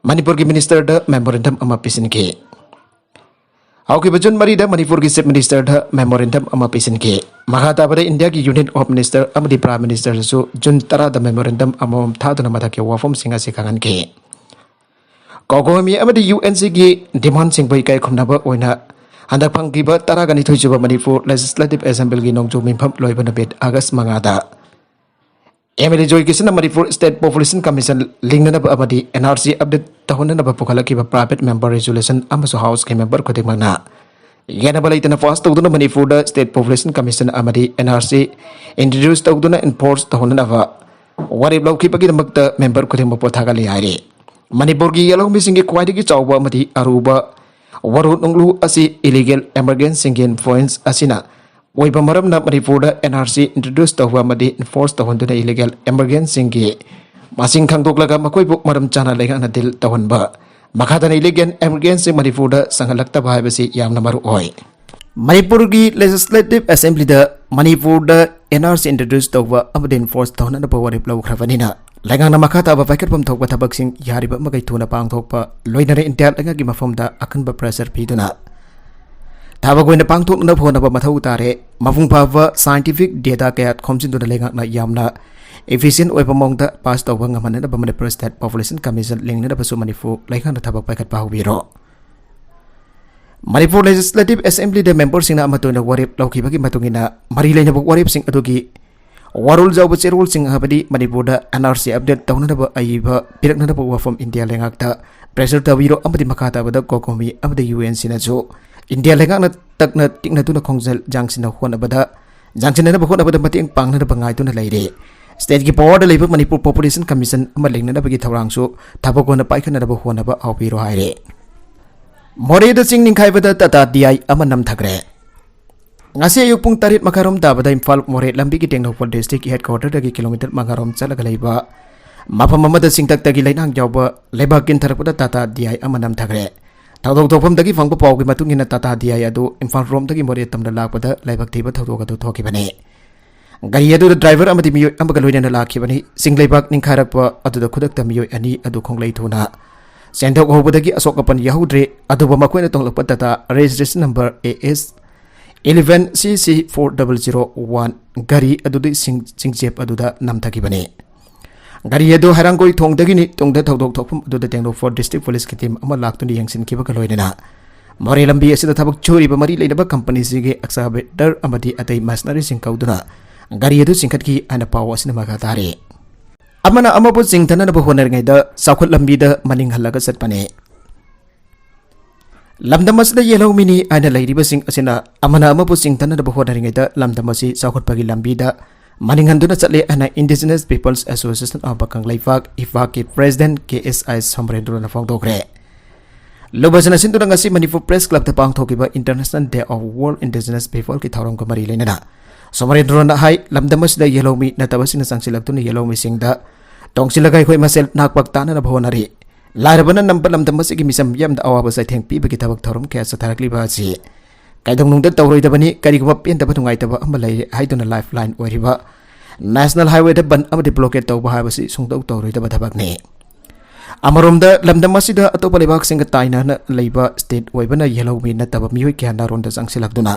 ꯃꯅꯤꯄꯨꯔꯒꯤ Ministerꯗ memorandum ꯑꯃ ꯄꯤꯁꯤꯟꯈꯤ꯫ ꯍꯧꯈꯤꯕ ꯖꯨꯟ ꯃꯔꯤꯗ ꯃꯅꯤꯄꯨꯔꯒꯤ Chief Ministerꯗ memorandum ꯑꯃ ꯄꯤꯁꯤꯟꯈꯤ꯫ ꯃꯈꯥ ꯇꯥꯕꯗ ꯏꯟꯗꯤꯌꯥꯒꯤ Union of Minister ꯑꯃꯗꯤ Prime Ministerꯗꯁꯨ ꯖꯨꯟ ꯇꯔꯥꯗ memorandum ꯑꯃꯃꯝ ꯊꯥꯗꯨꯅ ꯃꯊꯛꯀꯤ ꯋꯥꯐꯝꯁꯤꯡ ꯑꯁꯤ ꯈꯪꯍꯟꯈꯤ꯫ ꯀꯣꯀꯣꯃꯤ ꯑꯃꯗꯤ UNCꯒꯤ demandꯁꯤꯡꯕꯨ ꯏꯀꯥꯏ ꯈꯨꯝꯅꯕ ꯑꯣꯏꯅ ꯍꯟꯗꯛ ꯐꯪꯈꯤꯕ ꯇꯔꯥꯒ ꯅꯤꯊꯣꯏ ꯁꯨꯕ ꯃꯅꯤꯄꯨꯔ Legislative Assemblyꯒꯤ ꯅꯣꯡꯖꯨ ꯃꯤꯐꯝ ꯂꯣꯏꯕ ꯅꯨꯃꯤꯠ August ꯃꯉꯥꯗ MLA ꯖꯣꯏ ꯀꯤꯁꯟꯅ ꯃꯅꯤꯄꯨꯔ State Population Commission ꯂꯤꯡꯅꯅꯕ ꯑꯃꯗꯤ N R C update ꯇꯧꯍꯟꯅꯅꯕ ꯄꯨꯈꯠꯂꯛꯈꯤꯕ private member resolution ꯑꯃꯁꯨ Houseꯀꯤ member ꯈꯨꯗꯤꯡꯃꯛꯅ ꯌꯦꯠꯅꯕ ꯂꯩꯇꯅ pass ꯇꯧꯗꯨꯅ ꯃꯅꯤꯄꯨꯔꯗ State Population Commission ꯑꯃꯗꯤ N R C introduce ꯇꯧꯗꯨꯅ enforce ꯇꯧꯍꯟꯅꯅꯕ ꯋꯥꯔꯦꯞ ꯂꯧꯈꯤꯕꯒꯤꯗꯃꯛꯇ member ꯈꯨꯗꯤꯡꯃꯛꯄꯨ ꯊꯥꯒꯠꯂꯤ ꯍꯥꯏꯔꯤ꯫ ꯃꯅꯤꯄꯨꯔꯒꯤ ꯌꯦꯜꯍꯧꯃꯤꯁꯤꯡꯒꯤ ꯈ꯭ꯋꯥꯏꯗꯒꯤ ꯆꯥꯎꯕ ꯑꯃꯗꯤ ꯑꯔꯨꯕ ꯋꯥꯔꯣꯜ ꯅꯨꯡꯂꯨ ꯑꯁꯤ illegal immigrantꯁꯤꯡꯒꯤ influence ꯑꯁꯤꯅ ꯑꯣꯏꯕ ꯃꯔꯝꯅ ꯃꯅꯤꯄꯨꯔꯗ N R C introduce ꯇꯧꯕ ꯑꯃꯗꯤ enforce ꯇꯧꯍꯟꯗꯨꯅ illegal immigrantꯁꯤꯡꯒꯤ ꯃꯁꯤꯡ ꯈꯪꯗꯣꯛꯂꯒ ꯃꯈꯣꯏꯕꯨ ꯃꯔꯝ ꯆꯥꯅ ꯂꯩꯉꯥꯛꯅ deal ꯇꯧꯍꯟꯕ, ꯃꯈꯥ ꯇꯥꯅ illegal immigrantꯁꯤꯡ ꯃꯅꯤꯄꯨꯔꯗ ꯆꯪꯍꯜꯂꯛꯇꯕ ꯍꯥꯏꯕꯁꯤ ꯌꯥꯝꯅ ꯃꯔꯨ ꯑꯣꯏ꯫ ꯃꯅꯤꯄꯨꯔꯒꯤ Legislative Assemblyꯗ ꯃꯅꯤꯄꯨꯔꯗ N R C introduce ꯇꯧꯕ ꯑꯃꯗꯤ enforce ꯇꯧꯍꯟꯅꯕ ꯋꯥꯔꯦꯞ ꯂꯧꯈ꯭ꯔꯕꯅꯤꯅ ꯂꯩꯉꯥꯛꯅ ꯃꯈꯥ ꯇꯥꯕ ꯄꯥꯏꯈꯠꯐꯝ ꯊꯣꯛꯄ ꯊꯕꯛꯁꯤꯡ ꯌꯥꯔꯤꯕ ꯃꯈꯩ ꯊꯨꯅ ꯄꯥꯡꯊꯣꯛꯄ, ꯂꯣꯏꯅꯅ ꯏꯟꯗꯤꯌꯥ ꯂꯩꯉꯥꯛꯀꯤ ꯃꯐꯝꯗ ꯑꯀꯟꯕ pressure ꯄꯤꯗꯨꯅ ꯊꯕꯛ ꯑꯣꯏꯅ ꯄꯥꯡꯊꯣꯛꯅꯕ ꯍꯣꯠꯅꯕ ꯃꯊꯧ ꯇꯥꯔꯦ꯫ ꯃꯄꯨꯡ ꯐꯥꯕ scientific data ꯀꯌꯥ ꯈꯣꯝꯖꯤꯟꯗꯨꯅ ꯂꯩꯉꯥꯛꯅ ꯌꯥꯝꯅ efficient ꯑꯣꯏꯕ ꯃꯑꯣꯡꯗ pass ꯇꯧꯕ ꯉꯝꯍꯟꯅꯕ Manipur State Population Commission ꯂꯤꯡꯅꯅꯕꯁꯨ Manipur ꯂꯩꯉꯥꯛꯅ ꯊꯕꯛ ꯄꯥꯏꯈꯠꯄ ꯍꯧꯕꯤꯔꯣ꯫ ꯃꯅꯤꯄꯨꯔ Legislative Assemblyꯗ memberꯁꯤꯡꯅ ꯑꯃꯠꯇ ꯑꯣꯏꯅ ꯋꯥꯔꯦꯞ ꯂꯧꯈꯤꯕꯒꯤ ꯃꯇꯨꯡ ꯏꯟꯅ ꯃꯔꯤ ꯂꯩꯅꯕ ꯋꯥꯔꯦꯞꯁꯤꯡ ꯑꯗꯨꯒꯤ ꯋꯥꯔꯣꯜ ꯌꯥꯎꯕ ꯆꯦꯔꯣꯜꯁꯤꯡ, ꯍꯥꯏꯕꯗꯤ ꯃꯅꯤꯄꯨꯔꯗ N R C update ꯇꯧꯅꯅꯕ ꯑꯏꯕ ꯄꯤꯔꯛꯅꯅꯕ ꯋꯥꯐꯝ ꯏꯟꯗꯤꯌꯥ ꯂꯩꯉꯥꯛꯇ pressure ꯇꯧꯕꯤꯔꯣ ꯑꯃꯗꯤ ꯃꯈꯥ ꯇꯥꯕꯗ ꯀꯣꯀꯣꯃꯤ ꯑꯃꯗꯤ UNCꯅꯁꯨ ꯏꯟꯗꯤꯌꯥ ꯂꯩꯉꯥꯛꯅ ꯇꯛꯅ ꯇꯤꯛꯅꯗꯨꯅ ꯈꯣꯡꯖꯦꯜ ꯌꯥꯡꯁꯤꯟꯅ ꯍꯣꯠꯅꯕꯗ, ꯌꯥꯡꯁꯤꯟꯅꯅꯕ ꯍꯣꯠꯅꯕꯗ ꯃꯇꯦꯡ ꯄꯥꯡꯅꯅꯕ ꯉꯥꯏꯗꯨꯅ ꯂꯩꯔꯦ꯫ Stateꯀꯤ powerꯗ ꯂꯩꯕ ꯃꯅꯤꯄꯨꯔ Population Commission ꯑꯃ ꯂꯤꯡꯅꯅꯕꯒꯤ ꯊꯧꯔꯥꯡꯁꯨ ꯊꯕꯛ ꯑꯣꯏꯅ ꯄꯥꯏꯈꯠꯅꯅꯕ ꯍꯣꯠꯅꯕ ꯍꯧꯕꯤꯔꯣ ꯍꯥꯏꯔꯦ꯫ ꯃꯣꯔꯦꯗ ꯆꯤꯡ ꯅꯤꯡꯈꯥꯏꯕꯗ ꯇꯥꯇꯥ ꯗꯤ ꯑꯥꯏ ꯑꯃ ꯅꯝꯊꯈ꯭ꯔꯦ꯫ ꯉꯁꯤ ꯑꯌꯨꯛ ꯄꯨꯡ ꯇꯔꯦꯠ ꯃꯈꯥꯏꯔꯣꯝ ꯇꯥꯕꯗ ꯏꯝꯐꯥꯜ ꯃꯣꯔꯦ ꯂꯝꯕꯤꯒꯤ ꯇꯦꯡꯅꯧꯄꯜ district headquarterꯗꯒꯤ kilometre ꯃꯉꯥꯔꯣꯝ ꯆꯠꯂꯒ ꯂꯩꯕ ꯃꯐꯝ ꯑꯃꯗ ꯆꯤꯡꯊꯛꯇꯒꯤ ꯂꯩꯅꯥꯡ ꯌꯥꯎꯕ ꯂꯩꯕꯥꯛ ꯀꯤꯟꯊꯔꯛꯄꯗ ꯇꯥꯇꯥ ꯗꯤ ꯑꯥꯏ ꯑꯃ ꯅꯝꯊꯈ꯭ꯔꯦ꯫ ꯊꯧꯗꯣꯛ ꯊꯣꯛꯐꯝꯗꯒꯤ ꯐꯪꯕ ꯄꯥꯎꯒꯤ ꯃꯇꯨꯡ ꯏꯟꯅ, ꯇꯥꯇꯥ ꯗꯤ ꯑꯥꯏ ꯑꯗꯨ ꯏꯝꯐꯥꯜ ꯔꯣꯝꯗꯒꯤ ꯃꯣꯔꯦ ꯇꯝꯅ ꯂꯥꯛꯄꯗ ꯂꯥꯏꯕꯛ ꯊꯤꯕ ꯊꯧꯗꯣꯛ ꯑꯗꯨ ꯊꯣꯛꯈꯤꯕꯅꯤ꯫ ꯒꯥꯔꯤ ꯑꯗꯨꯗ ꯗ꯭ꯔꯥꯏꯚꯔ ꯑꯃꯗꯤ ꯃꯤꯑꯣꯏ ꯑꯃꯒ ꯂꯣꯏꯅꯅ ꯂꯥꯛꯈꯤꯕꯅꯤ꯫ ꯆꯤꯡ ꯂꯩꯕꯥꯛ ꯅꯤꯡꯈꯥꯏꯔꯛꯄ ꯑꯗꯨꯗ ꯈꯨꯗꯛꯇ ꯃꯤꯑꯣꯏ ꯑꯅꯤ ꯑꯗꯨ ꯈꯣꯡꯂꯩ ꯊꯨꯅ ꯁꯦꯟꯗꯣꯛ ꯍꯧꯕꯗꯒꯤ ꯑꯁꯣꯛ ꯑꯄꯟ ꯌꯥꯎꯍꯧꯗ꯭ꯔꯦ꯫ ꯑꯗꯨꯕꯨ ꯃꯈꯣꯏꯅ ꯇꯣꯡꯂꯛꯄ Tata registration number A S eleven C C four double zero one ꯒꯥꯔꯤ ꯑꯗꯨꯗꯤ ꯁꯤꯡ-, ꯆꯤꯡꯆꯦꯞ ꯑꯗꯨꯗ ꯅꯝꯊꯈꯤꯕꯅꯤ꯫ ꯒꯥꯔꯤ ꯑꯗꯨ ꯍꯩꯔꯥꯡꯒꯣꯏ ꯊꯣꯡꯗꯒꯤꯅꯤ꯫ ꯇꯨꯡꯗ ꯊꯧꯗꯣꯛ ꯊꯣꯛꯐꯝ ꯑꯗꯨꯗ ꯇꯦꯡꯅꯧꯄꯜ district police ꯀꯤ team ꯑꯃ ꯂꯥꯛꯇꯨꯅ ꯌꯦꯡꯁꯤꯟꯈꯤꯕꯒ ꯂꯣꯏꯅꯅ ꯃꯣꯔꯦ ꯂꯝꯕꯤ ꯑꯁꯤꯗ ꯊꯕꯛ ꯁꯨꯔꯤꯕ ꯃꯔꯤ ꯂꯩꯅꯕ company ꯁꯤꯒꯤ excavator ꯑꯃꯗꯤ ꯑꯇꯩ machinery ꯁꯤꯡ ꯀꯧꯗꯨꯅ ꯒꯥꯔꯤ ꯑꯗꯨ ꯆꯤꯡꯈꯠꯈꯤ ꯍꯥꯏꯅ ꯄꯥꯎ ꯑꯁꯤꯅ ꯃꯈꯥ ꯇꯥꯔꯤ꯫ ꯑꯃꯅ ꯑꯃꯕꯨ ꯆꯤꯡꯊꯅꯅꯕ ꯍꯣꯠꯅꯔꯤꯉꯩꯗ ꯆꯥꯎꯈꯠ ꯂꯝꯕꯤꯗ ꯃꯅꯤꯡ ꯍꯜꯂꯒ ꯆꯠꯄꯅꯤ꯫ ꯂꯝꯗꯝ ꯑꯁꯤꯗ ꯌꯦꯜꯍꯧꯃꯤꯅꯤ ꯍꯥꯏꯅ ꯂꯩꯔꯤꯕꯁꯤꯡ ꯑꯁꯤꯅ ꯑꯃꯅ ꯑꯃꯕꯨ ꯆꯤꯡꯊꯅꯅꯕ ꯍꯣꯠꯅꯔꯤꯉꯩꯗ ꯂꯝꯗꯝ ꯑꯁꯤ ꯆꯥꯎꯈꯠꯄꯒꯤ ꯂꯝꯕꯤꯗ ꯃꯅꯤꯡ ꯍꯟꯗꯨꯅ ꯆꯠꯂꯦ ꯍꯥꯏꯅ Indigenous Peoples Association of Kangleipak, ꯏꯄꯥꯛꯀꯤ president ꯀꯦ ꯑꯦꯁ ꯑꯥꯏ ꯁꯣꯃꯔꯦꯟꯗ꯭ꯔꯣꯅ ꯐꯣꯡꯗꯣꯛꯈ꯭ꯔꯦ꯫ ꯂꯨꯕꯁꯤꯅ ꯁꯤꯟꯗꯨꯅ ꯉꯁꯤ ꯃꯅꯤꯄꯨꯔ Press Club ꯇ ꯄꯥꯡꯊꯣꯛꯈꯤꯕ International Day of World Indigenous People ꯀꯤ ꯊꯧꯔꯝꯒ ꯃꯔꯤ ꯂꯩꯅꯅ ꯁꯣꯃꯔꯦꯟꯗ꯭ꯔꯣꯅ ꯍꯥꯏ, ꯂꯝꯗꯝ ꯑꯁꯤꯗ ꯌꯦꯜꯍꯧꯃꯤ ꯅꯠꯇꯕꯁꯤꯡꯅ ꯆꯪꯁꯤꯜꯂꯛꯇꯨꯅ ꯌꯦꯜꯍꯧꯃꯤꯁꯤꯡꯗ ꯇꯣꯡꯁꯤꯜꯂꯒ ꯑꯩꯈꯣꯏ ꯃꯁꯦꯜ ꯅꯥꯛꯄꯛ ꯇꯥꯅꯅꯕ ꯍꯣꯠꯅꯔꯤ꯫ ꯂꯥꯏꯔꯕꯅ ꯅꯝꯕ ꯂꯝꯗꯝ ꯑꯁꯤꯒꯤ ꯃꯤꯆꯝ ꯃꯤꯌꯥꯝꯗ ꯑꯋꯥꯕ ꯆꯩꯊꯦꯡ ꯄꯤꯕꯒꯤ ꯊꯕꯛ ꯊꯧꯔꯝ ꯀꯌꯥ ꯆꯠꯊꯔꯛꯂꯤꯕ ꯑꯁꯤ ꯀꯩꯗꯧꯅꯨꯡꯗ ꯇꯧꯔꯣꯏꯗꯕꯅꯤ꯫ ꯀꯔꯤꯒꯨꯝꯕ ꯄꯦꯟꯗꯕ ꯅꯨꯡꯉꯥꯏꯇꯕ ꯑꯃ ꯂꯩꯔꯦ ꯍꯥꯏꯗꯨꯅ lifeline ꯑꯣꯏꯔꯤꯕ National Highway ꯗ ꯕꯟ ꯑꯃꯗꯤ blockade ꯇꯧꯕ ꯍꯥꯏꯕꯁꯤ ꯁꯨꯡꯇꯧ ꯇꯧꯔꯣꯏꯗꯕ ꯊꯕꯛꯅꯤ꯫ ꯑꯃꯔꯣꯝꯗ ꯂꯝꯗꯝ ꯑꯁꯤꯗ ꯑꯇꯣꯞꯄ ꯂꯩꯕꯥꯛꯁꯤꯡꯒ ꯇꯥꯏꯅꯅ ꯂꯩꯕ state ꯑꯣꯏꯕꯅ ꯌꯦꯜꯍꯧꯃꯤ ꯅꯠꯇꯕ ꯃꯤꯑꯣꯏ ꯀꯌꯥ ꯅꯥꯔꯣꯟꯗ ꯆꯪꯁꯤꯜꯂꯛꯇꯨꯅ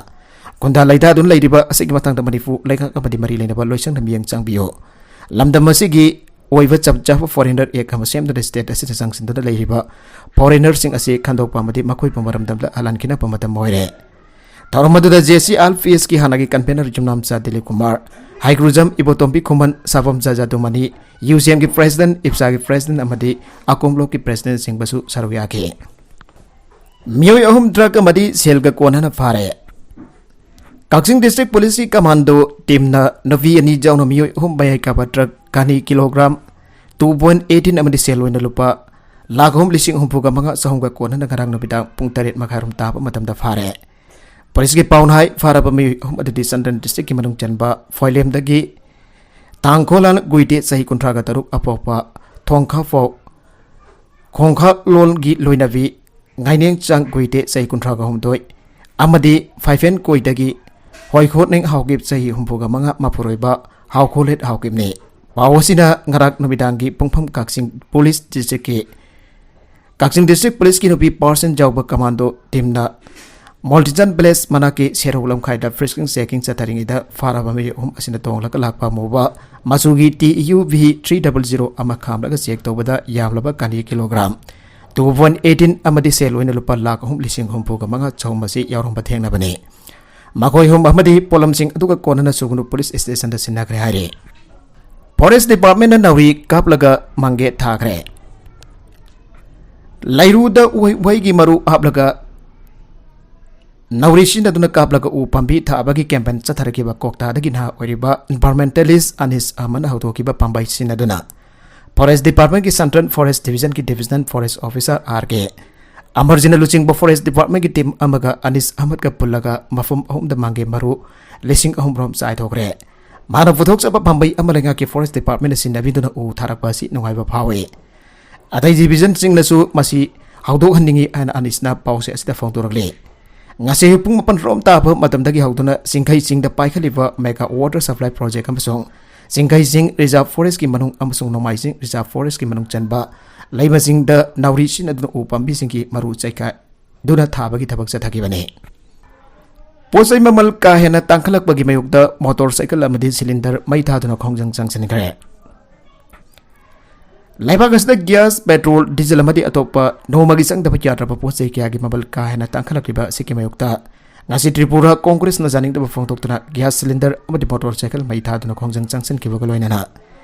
ꯈꯨꯟꯗꯥ ꯂꯩꯇꯥꯗꯨꯅ ꯂꯩꯔꯤꯕ ꯑꯁꯤꯒꯤ ꯃꯇꯥꯡꯗ ꯃꯅꯤꯄꯨꯔ ꯂꯩꯉꯥꯛ ꯑꯃꯗꯤ ꯃꯔꯤ ꯂꯩꯅꯕ ꯂꯣꯏꯁꯪꯅ ꯃꯤꯠꯌꯦꯡ ꯆꯪꯕꯤꯌꯨ꯫ ꯂꯝꯗꯝ ꯑꯁꯤꯒꯤ ꯑꯣꯏꯕ ꯆꯞ ꯆꯥꯕ foreigner act ꯑꯃ ꯁꯦꯝꯗꯨꯅ state ꯑꯁꯤꯗ ꯆꯪꯁꯤꯟꯗꯨꯅ ꯂꯩꯔꯤꯕ foreigner ꯁꯤꯡ ꯑꯁꯤ ꯈꯟꯗꯣꯛꯄ ꯑꯃꯗꯤ ꯃꯈꯣꯏꯕꯨ ꯃꯔꯝꯗꯝꯗ ꯍꯜꯍꯟꯈꯤꯅꯕ ꯃꯇꯝ ꯑꯣꯏꯔꯦ꯫ ꯊꯧꯔꯝ ꯑꯗꯨꯗ J C R P S ꯀꯤ ꯍꯥꯟꯅꯒꯤ convener ꯌꯨꯝꯅꯥꯝꯆꯥ ꯗꯤꯂꯤꯞ ꯀꯨꯃꯥꯔ, ꯍꯥꯏꯒ꯭ꯔꯨꯖꯝ ꯏꯕꯣꯇꯣꯝꯕꯤ ꯈꯨꯃꯟ, ꯁꯥꯕꯝꯆꯥ ꯖꯥꯗꯨꯃꯅꯤ, U C M ꯒꯤ president, ꯏꯞꯁꯥꯒꯤ president ꯑꯃꯗꯤ ꯑꯀꯣꯝ block ꯀꯤ president ꯁꯤꯡꯕꯁꯨ ꯁꯔꯨꯛ ꯌꯥꯈꯤ꯫ ꯃꯤꯑꯣꯏ ꯑꯍꯨꯝ drug ꯑꯃꯗꯤ ꯁꯦꯜꯒ ꯀꯣꯟꯅꯅ ꯐꯥꯔꯦ꯫ ꯀꯛꯆꯤꯡ district police ꯀꯤ commando team ꯅ ꯅꯨꯄꯤ ꯑꯅꯤ ꯌꯥꯎꯅ ꯃꯤꯑꯣꯏ ꯑꯍꯨꯝ ꯃꯌꯥꯏ ꯀꯥꯕ drug ꯀꯥꯅꯤ kilogram two point eighteen ꯑꯃꯗꯤ ꯁꯦꯜ ꯑꯣꯏꯅ ꯂꯨꯄꯥ ꯂꯥꯈ ꯑꯍꯨꯝ ꯂꯤꯁꯤꯡ ꯍꯨꯝꯐꯨꯒ ꯃꯉꯥ ꯆꯍꯨꯝꯒ ꯀꯣꯟꯅꯅ ꯉꯔꯥꯡ ꯅꯨꯃꯤꯗꯥꯡ ꯄꯨꯡ ꯇꯔꯦꯠ ꯃꯈꯥꯏꯔꯣꯝ ꯇꯥꯕ ꯃꯇꯝꯗ ꯐꯥꯔꯦ꯫ Police ꯀꯤ ꯄꯥꯎꯅ ꯍꯥꯏ, ꯐꯥꯔꯕ ꯃꯤꯑꯣꯏ ꯑꯍꯨꯝ ꯑꯗꯨꯗꯤ ꯆꯥꯟꯗꯦꯜ district ꯀꯤ ꯃꯅꯨꯡ ꯆꯟꯕ ꯐꯣꯏꯂꯦꯝꯗꯒꯤ ꯇꯥꯡꯈꯣꯂꯥꯜ ꯒꯨꯏꯇꯦ, ꯆꯍꯤ ꯀꯨꯟꯊ꯭ꯔꯥꯒ ꯇꯔꯨꯛ, ꯑꯄꯣꯛꯄ ꯊꯣꯡꯈꯥꯐꯥꯎ, ꯈꯣꯡꯈꯥꯂꯣꯜꯒꯤ ꯂꯣꯏꯅꯕꯤ ꯉꯥꯏꯅꯦꯡꯆꯥꯡ ꯒꯨꯏꯇꯦ, ꯆꯍꯤ ꯀꯨꯟꯊ꯭ꯔꯥꯒ ꯍꯨꯝꯗꯣꯏ, ꯑꯃꯗꯤ ꯐꯥꯏꯐꯦꯟ ꯀꯣꯏꯗꯒꯤ ꯍꯣꯏꯈꯣꯠꯅꯤꯡ ꯍꯥꯎꯒꯤꯞ, ꯆꯍꯤ ꯍꯨꯝꯐꯨꯒ ꯃꯉꯥ, ꯃꯄꯨꯔꯣꯏꯕ ꯍꯥꯎꯈꯣꯂꯦꯠ ꯍꯥꯎꯒꯤꯞꯅꯤ꯫ ꯄꯥꯎ ꯑꯁꯤꯅ ꯉꯔꯥꯡ ꯅꯨꯃꯤꯗꯥꯡꯒꯤ ꯄꯨꯡꯐꯝ ꯀꯛꯆꯤꯡ ꯄꯨꯂꯤꯁ ꯗꯤꯁꯇ꯭ꯔꯤꯛꯀꯤ ꯀꯛꯆꯤꯡ ꯗꯤꯁꯇ꯭ꯔꯤꯛ ꯄꯨꯂꯤꯁꯀꯤ ꯅꯨꯄꯤ ꯄꯥꯔꯁꯟ ꯌꯥꯎꯕ ꯀꯃꯥꯟꯗꯣ ꯇꯤꯝꯅ ꯃꯣꯜꯇꯤꯆꯟ ꯚꯤꯂꯦꯖ ꯃꯅꯥꯛꯀꯤ ꯁꯦꯔꯧ ꯂꯝꯈꯥꯏꯗ ꯐ꯭ꯔꯤꯁꯀꯤꯡ ꯆꯦꯀꯤꯡ ꯆꯠꯊꯔꯤꯉꯩꯗ ꯐꯥꯔꯕ ꯃꯤꯑꯣꯏ ꯑꯍꯨꯝ ꯑꯁꯤꯅ ꯇꯣꯡꯂꯒ ꯂꯥꯛꯄ ꯑꯃꯨꯕ ꯃꯆꯨꯒꯤ T U V three double zero ꯑꯃ ꯈꯥꯝꯂꯒ ꯆꯦꯛ ꯇꯧꯕꯗ ꯌꯥꯝꯂꯕ ꯀꯥꯂꯤ ꯀꯤꯂꯣꯒ꯭ꯔꯥꯝ ꯇꯨ ꯄꯣꯏꯟ ꯑꯩꯠꯇꯤꯟ ꯑꯃꯗꯤ ꯁꯦꯜ ꯑꯣꯏꯅ ꯂꯨꯄꯥ ꯂꯥꯈ ꯑꯍꯨꯝ ꯂꯤꯁꯤꯡ ꯍꯨꯝꯐꯨꯒ ꯃꯉꯥ ꯆꯍꯨꯝ ꯑꯁꯤ ꯌꯥꯎꯔꯝꯕ ꯊꯦꯡꯅꯕꯅꯤ꯫ ꯃꯈꯣꯏ ꯑꯍꯨꯝ ꯑꯃꯗꯤ ꯄꯣꯠꯂꯝꯁꯤꯡ ꯑꯗꯨꯒ ꯀꯣꯟꯅꯅ ꯁꯨꯒꯨꯅꯨ ꯄꯨꯂꯤꯁ ꯁ꯭ꯇꯦꯁꯟꯗ ꯁꯤꯟꯅꯈ꯭ꯔꯦ ꯍꯥꯏꯔꯤ꯫ ꯐꯣꯔꯦꯁ ꯗꯤꯄꯥꯔꯠꯃꯦꯟꯅ ꯅꯥꯎꯔꯤ ꯀꯥꯞꯂꯒ ꯃꯪꯒꯦ ꯊꯥꯈ꯭ꯔꯦ꯫ ꯂꯩꯔꯨꯗ ꯎꯍꯩ, ꯎꯍꯩꯒꯤ ꯃꯔꯨ ꯍꯥꯞꯂꯒ ꯅꯥꯎꯔꯤ ꯁꯤꯖꯤꯟꯅꯗꯨꯅ ꯀꯥꯞꯂꯒ ꯎ ꯄꯥꯝꯕꯤ ꯊꯥꯕꯒꯤ ꯀꯦꯝꯄꯦꯟ ꯆꯠꯊꯔꯛꯈꯤꯕ ꯀꯣꯛꯇꯥꯗꯒꯤ ꯅꯍꯥ ꯑꯣꯏꯔꯤꯕ ꯏꯟꯚꯥꯏꯔꯣꯟꯃꯦꯟꯇꯦꯂꯤꯁ ꯑꯅꯤꯁ ꯑꯍꯃꯗꯅ ꯍꯧꯗꯣꯛꯈꯤꯕ ꯄꯥꯝꯕꯩ ꯁꯤꯖꯤꯟꯅꯗꯨꯅ ꯐꯣꯔꯦꯁ ꯗꯤꯄꯥꯔꯠꯃꯦꯟꯒꯤ ꯁꯦꯟꯇ꯭ꯔꯦꯜ ꯐꯣꯔꯦꯁ ꯗꯤꯕꯤꯖꯟꯒꯤ divisional forest officer R K ꯑꯃꯔꯖꯤꯅ ꯂꯨꯆꯤꯡꯕ ꯐꯣꯔꯦꯁ ꯗꯤꯄꯥꯔꯠꯃꯦꯟꯒꯤ ꯇꯤꯝ ꯑꯃꯒ ꯑꯅꯤꯁ ꯑꯍꯃꯗꯀ ꯄꯨꯜꯂꯒ ꯃꯐꯝ ꯑꯍꯨꯝꯗ ꯃꯪꯒꯦ ꯃꯔꯨ ꯂꯤꯁꯤꯡ ꯑꯍꯨꯝ ꯔꯣꯝ ꯆꯥꯏꯊꯣꯛꯈ꯭ꯔꯦ꯫ ꯃꯥꯅ ꯄꯨꯊꯣꯛꯆꯕ ꯄꯥꯝꯕꯩ ꯑꯃ ꯂꯩꯉꯥꯛꯀꯤ ꯐꯣꯔꯦꯁ ꯗꯤꯄꯥꯔꯠꯃꯦꯟꯅ ꯁꯤꯟꯅꯕꯤꯗꯨꯅ ꯎ ꯊꯥꯔꯛꯄ ꯑꯁꯤ ꯅꯨꯡꯉꯥꯏꯕ ꯐꯥꯎꯏ꯫ ꯑꯇꯩ ꯗꯤꯕꯤꯖꯟꯁꯤꯡꯅꯁꯨ ꯃꯁꯤ ꯍꯧꯗꯣꯛꯍꯟꯅꯤꯡꯏ ꯍꯥꯏꯅ ꯑꯅꯤꯁꯅ ꯄꯥꯎꯆꯦ ꯑꯁꯤꯗ ꯐꯣꯡꯗꯣꯔꯛꯂꯤ꯫ ꯉꯁꯤ ꯄꯨꯡ ꯃꯥꯄꯟ ꯔꯣꯝ ꯇꯥꯕ ꯃꯇꯝꯗꯒꯤ ꯍꯧꯗꯨꯅ ꯆꯤꯡꯈꯩ ꯆꯤꯡꯗ ꯄꯥꯏꯈꯠꯂꯤꯕ ꯃꯦꯒꯥ ꯋꯥꯇꯔ ꯁꯄ꯭ꯂꯥꯏ ꯄ꯭ꯔꯣꯖꯦꯛ ꯑꯃꯁꯨꯡ ꯆꯤꯡꯈꯩ ꯆꯤꯡ ꯔꯤꯖꯥꯔꯚ ꯐꯣꯔꯦꯁꯀꯤ ꯃꯅꯨꯡ ꯑꯃꯁꯨꯡ ꯅꯣꯡꯃꯥꯏ ꯆꯤꯡ ꯔꯤꯖꯥꯔꯚ ꯐꯣꯔꯦꯁꯀꯤ ꯃꯅꯨꯡ ꯆꯟꯕ ꯂꯩꯃꯁꯤꯡꯗ ꯅꯥꯎꯔꯤ ꯁꯤꯖꯤꯟꯅꯗꯨꯅ ꯎ ꯄꯥꯝꯕꯤꯁꯤꯡꯒꯤ ꯃꯔꯨ ꯆꯩꯀꯥꯏꯗꯨꯅ ꯊꯥꯕꯒꯤ ꯊꯕꯛ ꯆꯠꯊꯈꯤꯕꯅꯤ꯫ ꯄꯣꯠ ꯆꯩ ꯃꯃꯜ ꯀꯥ ꯍꯦꯟꯅ ꯇꯥꯡꯈꯠꯂꯛꯄꯒꯤ ꯃꯥꯌꯣꯛꯇ ꯃꯣꯇꯣꯔ ꯁꯥꯏꯀꯜ ꯑꯃꯗꯤ ꯁꯤꯂꯤꯟꯗꯔ ꯃꯩ ꯊꯥꯗꯨꯅ ꯈꯣꯡꯖꯪ ꯆꯪꯁꯤꯟꯈ꯭ꯔꯦ꯫ ꯂꯩꯕꯥꯛ ꯑꯁꯤꯗ ꯒ꯭ꯌꯥꯁ, ꯄꯦꯇ꯭ꯔꯣꯜ, ꯗꯤꯖꯜ ꯑꯃꯗꯤ ꯑꯇꯣꯞꯄ ꯅꯣꯡꯃꯒꯤ ꯆꯪꯗꯕ ꯌꯥꯗ꯭ꯔꯕ ꯄꯣꯠ ꯆꯩ ꯀꯌꯥꯒꯤ ꯃꯃꯜ ꯀꯥ ꯍꯦꯟꯅ ꯇꯥꯡꯈꯠꯂꯛꯂꯤꯕ ꯑꯁꯤꯒꯤ ꯃꯥꯌꯣꯛꯇ ꯉꯁꯤ ꯇ꯭ꯔꯤꯄꯨꯔꯥ ꯀꯣꯡꯒ꯭ꯔꯦꯁꯅ ꯌꯥꯅꯤꯡꯗꯕ ꯐꯣꯡꯗꯣꯛꯇꯨꯅ ꯒ꯭ꯌꯥꯁ ꯁꯤꯂꯤꯟꯗꯔ ꯑꯃꯗꯤ ꯃꯣꯇꯣꯔ ꯁꯥꯏꯀꯜ ꯃꯩ ꯊꯥꯗꯨꯅ ꯈꯣꯡꯖꯪ ꯆꯪꯁꯤꯟꯈꯤꯕꯒ ꯂꯣꯏꯅꯅ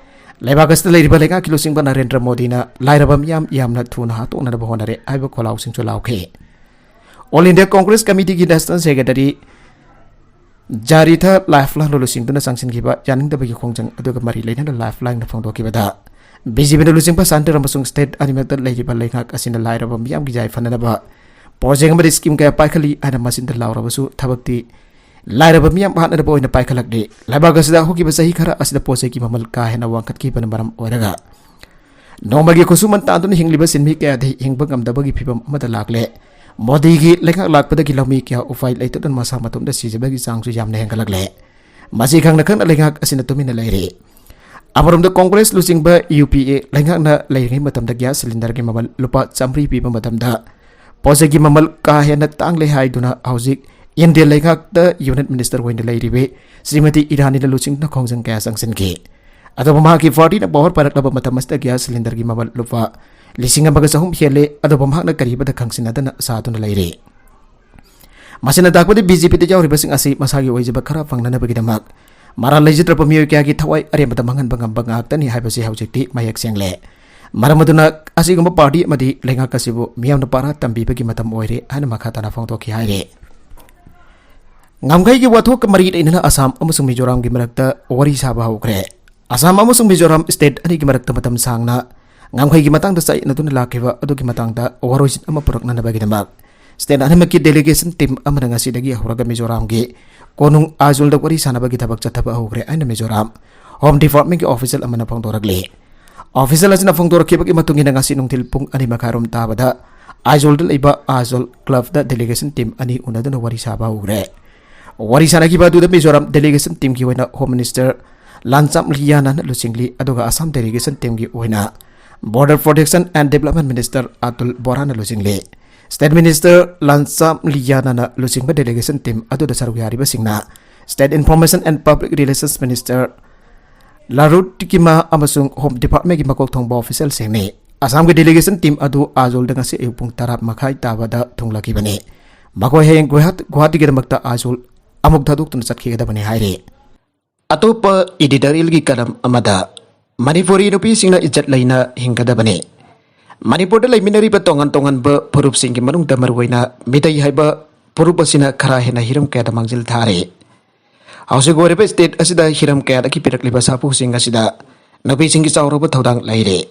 ꯂꯩꯕꯥꯛ ꯑꯁꯤꯗ ꯂꯩꯔꯤꯕ ꯂꯩꯉꯥꯛꯀꯤ ꯂꯨꯆꯤꯡꯕ ꯅꯔꯦꯟꯗ꯭ꯔ ꯃꯣꯗꯤꯅ ꯂꯥꯏꯔꯕ ꯃꯤꯌꯥꯝ ꯌꯥꯝꯅ ꯊꯨꯅ ꯍꯥꯠꯇꯣꯛꯅꯅꯕ ꯍꯣꯠꯅꯔꯦ ꯍꯥꯏꯕ ꯈꯣꯜꯂꯥꯎꯁꯤꯡꯁꯨ ꯂꯥꯎꯈꯤ꯫ ꯑꯣꯜ ꯏꯟꯗꯤꯌꯥ ꯀꯣꯡꯒ꯭ꯔꯦꯁ ꯀꯃꯤꯇꯤꯒꯤ national secretary Jarita life line ꯂꯨꯆꯤꯡꯗꯨꯅ ꯆꯪꯁꯤꯟꯈꯤꯕ ꯌꯥꯅꯤꯡꯗꯕꯒꯤ ꯈꯣꯡꯖꯪ ꯑꯗꯨꯒ ꯃꯔꯤ ꯂꯩꯅꯅ ꯂꯥꯏꯐ ꯂꯥꯏꯟꯅ ꯐꯣꯡꯗꯣꯛꯈꯤꯕꯗ ꯕꯤ ꯖꯦ ꯄꯤꯅ ꯂꯨꯆꯤꯡꯕ ꯁꯦꯟꯇꯔ ꯑꯃꯁꯨꯡ ꯁ꯭ꯇꯦꯠ ꯑꯅꯤꯃꯛꯇ ꯂꯩꯔꯤꯕ ꯂꯩꯉꯥꯛ ꯑꯁꯤꯅ ꯂꯥꯏꯔꯕ ꯃꯤꯌꯥꯝꯒꯤ ꯌꯥꯏꯐꯅꯅꯕ ꯄ꯭ꯔꯣꯖꯦꯛ ꯑꯃꯗꯤ ꯁ꯭ꯀꯤꯝ ꯀꯌꯥ ꯄꯥꯏꯈꯠꯂꯤ ꯍꯥꯏꯅ ꯃꯆꯤꯟꯗ ꯂꯥꯎꯔꯕꯁꯨ ꯊꯕꯛꯇꯤ ꯂꯥꯏꯔꯕ ꯃꯤꯌꯥꯝ ꯍꯥꯠꯅꯔꯕ ꯑꯣꯏꯅ ꯄꯥꯏꯈꯠꯂꯛꯂꯤ꯫ ꯂꯩꯕꯥꯛ ꯑꯁꯤꯗ ꯍꯧꯈꯤꯕ ꯆꯍꯤ ꯈꯔ ꯑꯁꯤꯗ ꯄꯣꯠ ꯆꯩꯒꯤ ꯃꯃꯜ ꯀꯥ ꯍꯦꯟꯅ ꯋꯥꯡꯈꯠꯈꯤꯕꯅ ꯃꯔꯝ ꯑꯣꯏꯔꯒ ꯅꯣꯡꯃꯒꯤ ꯈꯨꯠꯁꯨꯃꯟ ꯇꯥꯟꯗꯨꯅ ꯍꯤꯡꯂꯤꯕ ꯁꯤꯟꯃꯤ ꯀꯌꯥꯗꯤ ꯍꯤꯡꯕ ꯉꯝꯗꯕꯒꯤ ꯐꯤꯕꯝ ꯑꯃꯗ ꯂꯥꯛꯂꯦ꯫ ꯃꯣꯗꯤꯒꯤ ꯂꯩꯉꯥꯛ ꯂꯥꯛꯄꯗꯒꯤ ꯂꯧꯃꯤ ꯀꯌꯥ ꯎꯄꯥꯏ ꯂꯩꯇꯗꯨꯅ ꯃꯁꯥ ꯃꯇꯣꯝꯇ ꯁꯤꯖꯕꯒꯤ ꯆꯥꯡꯁꯨ ꯌꯥꯝꯅ ꯍꯦꯟꯒꯠꯂꯛꯂꯦ꯫ ꯃꯁꯤ ꯈꯪꯅ ꯈꯪꯅ ꯂꯩꯉꯥꯛ ꯑꯁꯤꯅ ꯇꯨꯃꯤꯟꯅ ꯂꯩꯔꯤ꯫ ꯑꯃꯔꯣꯝꯗ ꯀꯣꯡꯒ꯭ꯔꯦꯁ ꯂꯨꯆꯤꯡꯕ ꯌꯨ ꯄꯤ ꯑꯦ ꯂꯩꯉꯥꯛꯅ ꯂꯩꯔꯤꯉꯩ ꯃꯇꯝꯗ ꯒ꯭ꯌꯥꯁ ꯁꯤꯂꯤꯟꯗꯔꯒꯤ ꯃꯃꯜ ꯂꯨꯄꯥ ꯆꯥꯃꯔꯤ ꯄꯤꯕ ꯃꯇꯝꯗ ꯄꯣꯠ ꯆꯩꯒꯤ ꯃꯃꯜ ꯀꯥ ꯍꯦꯟꯅ ꯇꯥꯡꯂꯦ ꯍꯥꯏꯗꯨꯅ ꯍꯧꯖꯤꯛ ꯏꯟꯗꯤꯌꯥ ꯂꯩꯉꯥꯛꯇ ꯌꯨꯅꯤꯠ ꯃꯤꯅꯤꯁꯇꯔ ꯑꯣꯏꯅ ꯂꯩꯔꯤꯕꯤ ꯁ꯭ꯔꯤꯃꯇꯤ ꯏꯔꯥꯅꯤꯅ ꯂꯨꯆꯤꯡꯗꯨꯅ ꯈꯣꯡꯖꯪ ꯀꯌꯥ ꯆꯪꯁꯤꯟꯈꯤ꯫ ꯑꯗꯨꯕꯨ ꯃꯍꯥꯛꯀꯤ ꯄꯥꯔꯇꯤꯅ ꯄꯥꯋꯔ ꯄꯥꯏꯔꯛꯂꯕ ꯃꯇꯝ ꯑꯁꯤꯗ ꯒ꯭ꯌꯥꯁ ꯁꯤꯂꯤꯟꯗꯔꯒꯤ ꯃꯃꯜ ꯂꯨꯄꯥ ꯂꯤꯁꯤꯡ ꯑꯃꯒ ꯆꯍꯨꯝ ꯍꯦꯜꯂꯦ꯫ ꯑꯗꯨꯕꯨ ꯃꯍꯥꯛꯅ ꯀꯔꯤꯕꯗ ꯈꯪꯁꯤꯟꯅꯗꯅ ꯁꯥꯗꯨꯅ ꯂꯩꯔꯤ꯫ ꯃꯁꯤꯅ ꯇꯥꯛꯄꯗꯤ ꯕꯤ ꯖꯦ ꯄꯤꯗ ꯌꯥꯎꯔꯤꯕꯁꯤꯡ ꯑꯁꯤ ꯃꯁꯥꯒꯤ ꯑꯣꯏꯖꯕ ꯈꯔ ꯐꯪꯅꯅꯕꯒꯤꯗꯃꯛ ꯃꯔꯥꯜ ꯂꯩꯖꯗ꯭ꯔꯕ ꯃꯤꯑꯣꯏ ꯀꯌꯥꯒꯤ ꯊꯋꯥꯏ ꯑꯔꯦꯝꯕꯗ ꯃꯥꯡꯍꯟꯕ ꯉꯝꯕ ꯉꯥꯛꯇꯅꯤ ꯍꯥꯏꯕꯁꯤ ꯍꯧꯖꯤꯛꯇꯤ ꯃꯌꯦꯛ ꯁꯦꯡꯂꯦ꯫ ꯃꯔꯝ ꯑꯗꯨꯅ ꯑꯁꯤꯒꯨꯝꯕ ꯄꯥꯔꯇꯤ ꯑꯃꯗꯤ ꯂꯩꯉꯥꯛ ꯑꯁꯤꯕꯨ ꯃꯤꯌꯥꯝꯅ ꯄꯥꯔꯥ ꯇꯝꯕꯤꯕꯒꯤ ꯃꯇꯝ ꯑꯣꯏꯔꯦ ꯍꯥꯏꯅ ꯃꯈꯥ ꯇꯥꯅ ꯐꯣꯡꯗꯣꯛꯈꯤ ꯍꯥꯏꯔꯤ꯫ ꯉꯝꯈꯩꯒꯤ ꯋꯥꯊꯣꯛꯀ ꯃꯔꯤ ꯂꯩꯅꯅ ꯑꯁꯥꯝ ꯑꯃꯁꯨꯡ ꯃꯤꯖꯣꯔꯥꯝꯒꯤ ꯃꯔꯛꯇ ꯋꯥꯔꯤ ꯁꯥꯕ ꯍꯧꯈ꯭ꯔꯦ꯫ ꯑꯁꯥꯝ ꯑꯃꯁꯨꯡ ꯃꯤꯖꯣꯔꯥꯝ ꯁ꯭ꯇꯦꯠ ꯑꯅꯤꯒꯤ ꯃꯔꯛꯇ ꯃꯇꯝ ꯁꯥꯡꯅ ꯉꯝꯈꯩꯒꯤ ꯃꯇꯥꯡꯗ ꯆꯌꯦꯠꯅꯗꯨꯅ ꯂꯥꯛꯈꯤꯕ ꯑꯗꯨꯒꯤ ꯃꯇꯥꯡꯗ ꯋꯥꯔꯣꯏꯁꯤꯟ ꯑꯃ ꯄꯨꯔꯛꯅꯅꯕꯒꯤꯗꯃꯛ ꯁ꯭ꯇꯦꯠ ꯑꯅꯤꯃꯛꯀꯤ ꯗꯦꯂꯤꯒꯦꯁꯟ ꯇꯤꯝ ꯑꯃꯅ ꯉꯁꯤꯗꯒꯤ ꯍꯧꯔꯒ ꯃꯤꯖꯣꯔꯥꯝꯒꯤ ꯀꯣꯅꯨꯡ ꯑꯥꯏꯖꯣꯜꯗ ꯋꯥꯔꯤ ꯁꯥꯟꯅꯕꯒꯤ ꯊꯕꯛ ꯆꯠꯊꯕ ꯍꯧꯈ꯭ꯔꯦ ꯍꯥꯏꯅ ꯃꯤꯖꯣꯔꯥꯝ ꯍꯣꯝ ꯗꯤꯄꯥꯔꯠꯃꯦꯟꯒꯤ ꯑꯣꯐꯤꯁꯤꯌꯦꯜ ꯑꯃꯅ ꯐꯣꯡꯗꯣꯔꯛꯂꯤ꯫ ꯑꯣꯐꯤꯁꯤꯌꯦꯜ ꯑꯁꯤꯅ ꯐꯣꯡꯗꯣꯔꯛꯈꯤꯕꯒꯤ ꯃꯇꯨꯡ ꯏꯟꯅ ꯉꯁꯤ ꯅꯨꯡꯊꯤꯜ ꯄꯨꯡ ꯑꯅꯤ ꯃꯈꯥꯏꯔꯣꯝ ꯇꯥꯕꯗ ꯑꯥꯏꯖꯣꯜꯗ ꯂꯩꯕ ꯑꯥꯏꯖꯣꯜ ꯀ꯭ꯂꯕꯇ ꯗꯦꯂꯤꯒꯦꯁꯟ ꯇꯤꯝ ꯑꯅꯤ ꯎꯅꯗꯨꯅ ꯋꯥꯔꯤ ꯁꯥꯕ ꯍꯧꯈ꯭ꯔꯦ꯫ ꯋꯥꯔꯤ ꯁꯥꯟꯅꯈꯤꯕ ꯑꯗꯨꯗ ꯃꯤꯖꯣꯔꯥꯝ ꯗꯦꯂꯤꯒꯦꯁꯟ ꯇꯤꯝꯒꯤ ꯑꯣꯏꯅ ꯍꯣꯝ ꯃꯤꯅꯤꯁꯇꯔ ꯂꯥꯟꯆꯥꯝ ꯂꯤꯌꯥꯅꯥꯅ ꯂꯨꯆꯤꯡꯂꯤ, ꯑꯗꯨꯒ ꯑꯁꯥꯝ ꯗꯦꯂꯤꯒꯦꯁꯟ ꯇꯤꯝꯒꯤ ꯑꯣꯏꯅ border protection and development minister Atul ꯕꯣꯔꯥꯅ ꯂꯨꯆꯤꯡꯂꯤ꯫ ꯁ꯭ꯇꯦꯠ ꯃꯤꯅꯤꯁꯇꯔ ꯂꯥꯟꯆꯥꯝ ꯂꯤꯌꯥꯅꯥꯅ ꯂꯨꯆꯤꯡꯕ ꯗꯦꯂꯤꯒꯦꯁꯟ ꯇꯤꯝ ꯑꯗꯨꯗ ꯁꯔꯨꯛ ꯌꯥꯔꯤꯕꯁꯤꯡꯅ state information and public relations minister Larut Kima ꯑꯃꯁꯨꯡ ꯍꯣꯝ ꯗꯤꯄꯥꯔꯠꯃꯦꯟꯒꯤ ꯃꯀꯣꯛ ꯊꯣꯡꯕ ꯑꯣꯐꯤꯁꯤꯌꯦꯜꯁꯤꯡꯅꯤ꯫ ꯑꯁꯥꯝꯒꯤ ꯗꯦꯂꯤꯒꯦꯁꯟ ꯇꯤꯝ ꯑꯗꯨ ꯑꯥꯏꯖꯣꯜꯗ ꯉꯁꯤ ꯑꯌꯨꯛ ꯄꯨꯡ ꯇꯔꯥ ꯃꯈꯥꯏ ꯇꯥꯕꯗ ꯊꯨꯡꯂꯈꯤꯕꯅꯤ꯫ ꯃꯈꯣꯏ ꯍꯌꯦꯡ ꯒꯨꯋꯥꯍꯥꯠ-, ꯒꯨꯋꯥꯍꯥꯇꯤꯒꯤꯗꯃꯛꯇ ꯑꯥꯏꯖꯣꯜ ꯑꯃꯨꯛ ꯊꯥꯗꯣꯛꯇꯨꯅ ꯆꯠꯈꯤꯒꯗꯕꯅꯤ ꯍꯥꯏꯔꯤ꯫ ꯑꯇꯣꯞꯄ ꯏꯗꯤꯇꯣꯔꯤꯌꯦꯜꯒꯤ ꯀꯂꯝ ꯑꯃꯗ, ꯃꯅꯤꯄꯨꯔꯤ ꯅꯨꯄꯤꯁꯤꯡꯅ ꯏꯖꯠ ꯂꯩꯅ ꯍꯤꯡꯒꯗꯕꯅꯤ꯫ ꯃꯅꯤꯄꯨꯔꯗ ꯂꯩꯃꯤꯟꯅꯔꯤꯕ ꯇꯣꯉꯥꯟ ꯇꯣꯉꯥꯟꯕ ꯐꯨꯔꯨꯞꯁꯤꯡꯒꯤ ꯃꯅꯨꯡꯗ ꯃꯔꯨꯑꯣꯏꯅ ꯃꯤꯇꯩ ꯍꯥꯏꯕ ꯐꯨꯔꯨꯞ ꯑꯁꯤꯅ ꯈꯔ ꯍꯦꯟꯅ ꯍꯤꯔꯝ ꯀꯌꯥꯗ ꯃꯥꯡꯖꯤꯜ ꯊꯥꯔꯤ꯫ ꯍꯧꯖꯤꯛ ꯑꯣꯏꯔꯤꯕ ꯁ꯭ꯇꯦꯠ ꯑꯁꯤꯗ ꯍꯤꯔꯝ ꯀꯌꯥꯗꯒꯤ ꯄꯤꯔꯛꯂꯤꯕ ꯁꯥꯐꯨꯁꯤꯡ ꯑꯁꯤꯗ ꯅꯨꯄꯤꯁꯤꯡꯒꯤ ꯆꯥꯎꯔꯕ ꯊꯧꯗꯥꯡ ꯂꯩꯔꯤ꯫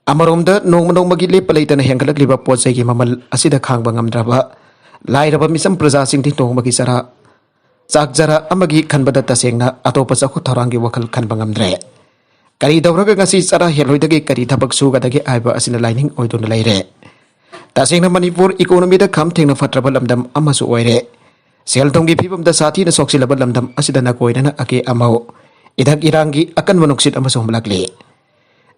ꯑꯃꯔꯣꯝꯗ ꯅꯣꯡꯃ ꯅꯣꯡꯃꯒꯤ ꯂꯦꯞꯄ ꯂꯩꯇꯅ ꯍꯦꯟꯒꯠꯂꯛꯂꯤꯕ ꯄꯣꯠ ꯆꯩꯒꯤ ꯃꯃꯜ ꯑꯁꯤꯗ ꯈꯥꯡꯕ ꯉꯝꯗ꯭ꯔꯕ ꯂꯥꯏꯔꯕ ꯃꯤꯆꯝ ꯄ꯭ꯔꯖꯥꯁꯤꯡꯗꯤ ꯅꯣꯡꯃꯒꯤ ꯆꯔꯥ ꯆꯥꯛ ꯆꯔꯥ ꯑꯃꯒꯤ ꯈꯟꯕꯗ ꯇꯁꯦꯡꯅ ꯑꯇꯣꯞꯄ ꯆꯥꯎꯈꯠ ꯊꯧꯔꯥꯡꯒꯤ ꯋꯥꯈꯜ ꯈꯟꯕ ꯉꯝꯗ꯭ꯔꯦ꯫ ꯀꯔꯤ ꯇꯧꯔꯒ ꯉꯁꯤ ꯆꯔꯥ ꯍꯦꯜꯂꯣꯏꯗꯒꯦ, ꯀꯔꯤ ꯊꯕꯛ ꯁꯨꯒꯗꯒꯦ ꯍꯥꯏꯕ ꯑꯁꯤꯅ ꯂꯥꯏꯅꯤꯡ ꯑꯣꯏꯗꯨꯅ ꯂꯩꯔꯦ꯫ ꯇꯁꯦꯡꯅ ꯃꯅꯤꯄꯨꯔ ꯏꯀꯣꯅꯣꯃꯤꯗ ꯈꯝ ꯊꯦꯡꯅ ꯐꯠꯇ꯭ꯔꯕ ꯂꯝꯗꯝ ꯑꯃꯁꯨ ꯑꯣꯏꯔꯦ꯫ ꯁꯦꯜ ꯊꯨꯝꯒꯤ ꯐꯤꯕꯝꯗ ꯁꯥꯊꯤꯅ ꯁꯣꯛꯆꯤꯜꯂꯕ ꯂꯝꯗꯝ ꯑꯁꯤꯗ ꯅꯀꯣꯏꯅꯅ ꯑꯀꯦ ꯑꯃꯧ, ꯏꯊꯛ ꯏꯔꯥꯡꯒꯤ ꯑꯀꯟꯕ ꯅꯨꯡꯁꯤꯠ ꯑꯃꯁꯨ ꯍꯨꯝꯂꯛꯂꯤ꯫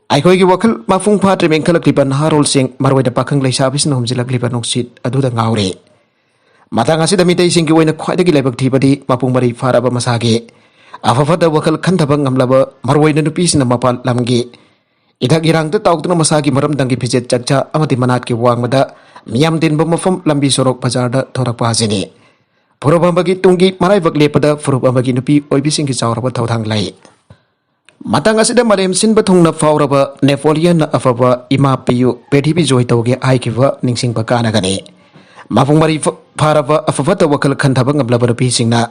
ꯑꯩꯈꯣꯏꯒꯤ ꯋꯥꯈꯜ ꯃꯄꯨꯡ ꯐꯥꯗ꯭ꯔꯤꯕ ꯏꯟꯈꯠꯂꯛꯂꯤꯕ ꯅꯍꯥꯔꯣꯜꯁꯤꯡ, ꯃꯔꯨꯑꯣꯏꯅ ꯄꯥꯈꯪ ꯂꯩꯁꯥꯕꯤꯁꯤꯡꯅ ꯍꯨꯝꯖꯤꯜꯂꯛꯂꯤꯕ ꯅꯨꯡꯁꯤꯠ ꯑꯗꯨꯗ ꯉꯥꯎꯔꯦ꯫ ꯃꯇꯥꯡ ꯑꯁꯤꯗ ꯃꯤꯇꯩꯁꯤꯡꯒꯤ ꯑꯣꯏꯅ ꯈ꯭ꯋꯥꯏꯗꯒꯤ ꯂꯥꯏꯕꯛ ꯊꯤꯕꯗꯤ ꯃꯄꯨꯡ ꯃꯔꯩ ꯐꯥꯔꯕ ꯃꯁꯥꯒꯤ ꯑꯐ ꯐꯠꯇ ꯋꯥꯈꯜ ꯈꯟꯊꯕ ꯉꯝꯂꯕ, ꯃꯔꯨꯑꯣꯏꯅ ꯅꯨꯄꯤꯁꯤꯡꯅ ꯃꯄꯥꯟ ꯂꯝꯒꯤ ꯏꯊꯛ ꯏꯔꯥꯡꯗ ꯇꯥꯎꯗꯨꯅ ꯃꯁꯥꯒꯤ ꯃꯔꯝꯗꯝꯒꯤ ꯐꯤꯖꯦꯠ ꯆꯛꯆꯥ ꯑꯃꯗꯤ ꯃꯅꯥꯠꯀꯤ ꯋꯥꯡꯃꯗ ꯃꯤꯌꯥꯝ ꯇꯤꯟꯕ ꯃꯐꯝ, ꯂꯝꯕꯤ ꯁꯣꯔꯣꯛ ꯕꯖꯥꯔꯗ ꯊꯣꯔꯛꯄ ꯑꯁꯤꯅꯤ꯫ ꯐꯨꯔꯨꯞ ꯑꯃꯒꯤ ꯇꯨꯡꯒꯤ ꯃꯔꯥꯏꯕꯛ ꯂꯦꯞꯄꯗ ꯐꯨꯔꯨꯞ ꯑꯃꯒꯤ ꯅꯨꯄꯤ ꯑꯣꯏꯕꯤꯁꯤꯡꯒꯤ ꯆꯥꯎꯔꯕ ꯊꯧꯗꯥꯡ ꯂꯩ꯫ ꯃꯇꯥꯡ ꯑꯁꯤꯗ ꯃꯥꯂꯦꯝ ꯁꯤꯟꯕ ꯊꯨꯡꯅ ꯐꯥꯎꯔꯕ ꯅꯦꯄꯣꯂꯤꯌꯟꯅ ꯑꯐꯕ ꯏꯃꯥ ꯄꯤꯌꯨ, ꯄ꯭ꯔꯤꯊꯤꯕꯤ ꯖꯣꯏ ꯇꯧꯒꯦ ꯍꯥꯏꯈꯤꯕ ꯅꯤꯡꯁꯤꯡꯕ ꯀꯥꯟꯅꯒꯅꯤ꯫ ꯃꯄꯨꯡ ꯃꯔꯩ ꯐ-, ꯐꯥꯔꯕ ꯑꯐ ꯐꯠꯇ ꯋꯥꯈꯜ ꯈꯟꯊꯕ ꯉꯝꯂꯕ ꯅꯨꯄꯤꯁꯤꯡꯅ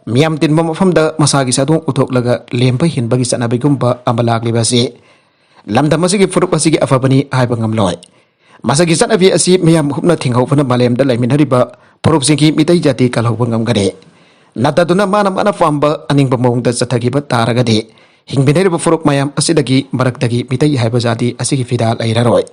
ꯃꯤꯌꯥꯝ ꯇꯤꯟꯕ ꯃꯐꯝꯗ ꯃꯁꯥꯒꯤ ꯁꯛꯇꯣꯡ ꯎꯠꯊꯣꯛꯂꯒ ꯂꯦꯝꯕ ꯍꯤꯟꯕꯒꯤ ꯆꯠꯅꯕꯤꯒꯨꯝꯕ ꯑꯃ ꯂꯥꯛꯂꯤꯕ ꯑꯁꯤ ꯂꯝꯗꯝ ꯑꯁꯤꯒꯤ ꯐꯨꯔꯨꯞ ꯑꯁꯤꯒꯤ ꯑꯐꯕꯅꯤ ꯍꯥꯏꯕ ꯉꯝꯂꯣꯏ꯫ ꯃꯁꯤꯒꯤ ꯆꯠꯅꯕꯤ ꯑꯁꯤ ꯃꯤꯌꯥꯝ ꯍꯨꯞꯅ ꯊꯤꯡꯍꯧꯕꯅ ꯃꯥꯂꯦꯝꯗ ꯂꯩꯃꯤꯟꯅꯔꯤꯕ ꯐꯨꯔꯨꯞꯁꯤꯡꯒꯤ ꯃꯤꯇꯩ ꯖꯥꯇꯤ ꯀꯜꯍꯧꯕ ꯉꯝꯒꯅꯤ꯫ ꯅꯠꯇꯗꯨꯅ ꯃꯥꯅ ꯃꯥꯅ ꯄꯥꯝꯕ ꯑꯅꯤꯡꯕ ꯃꯑꯣꯡꯗ ꯆꯠꯊꯈꯤꯕ ꯇꯥꯔꯒꯗꯤ ꯍꯤꯡꯃꯤꯟꯅꯔꯤꯕ ꯐꯨꯔꯨꯞ ꯃꯌꯥꯝ ꯑꯁꯤꯗꯒꯤ ꯃꯔꯛꯇꯒꯤ ꯃꯤꯇꯩ ꯍꯥꯏꯕ ꯖꯥꯇꯤ ꯑꯁꯤꯒꯤ ꯐꯤꯗꯥ ꯂꯩꯔꯔꯣꯏ꯫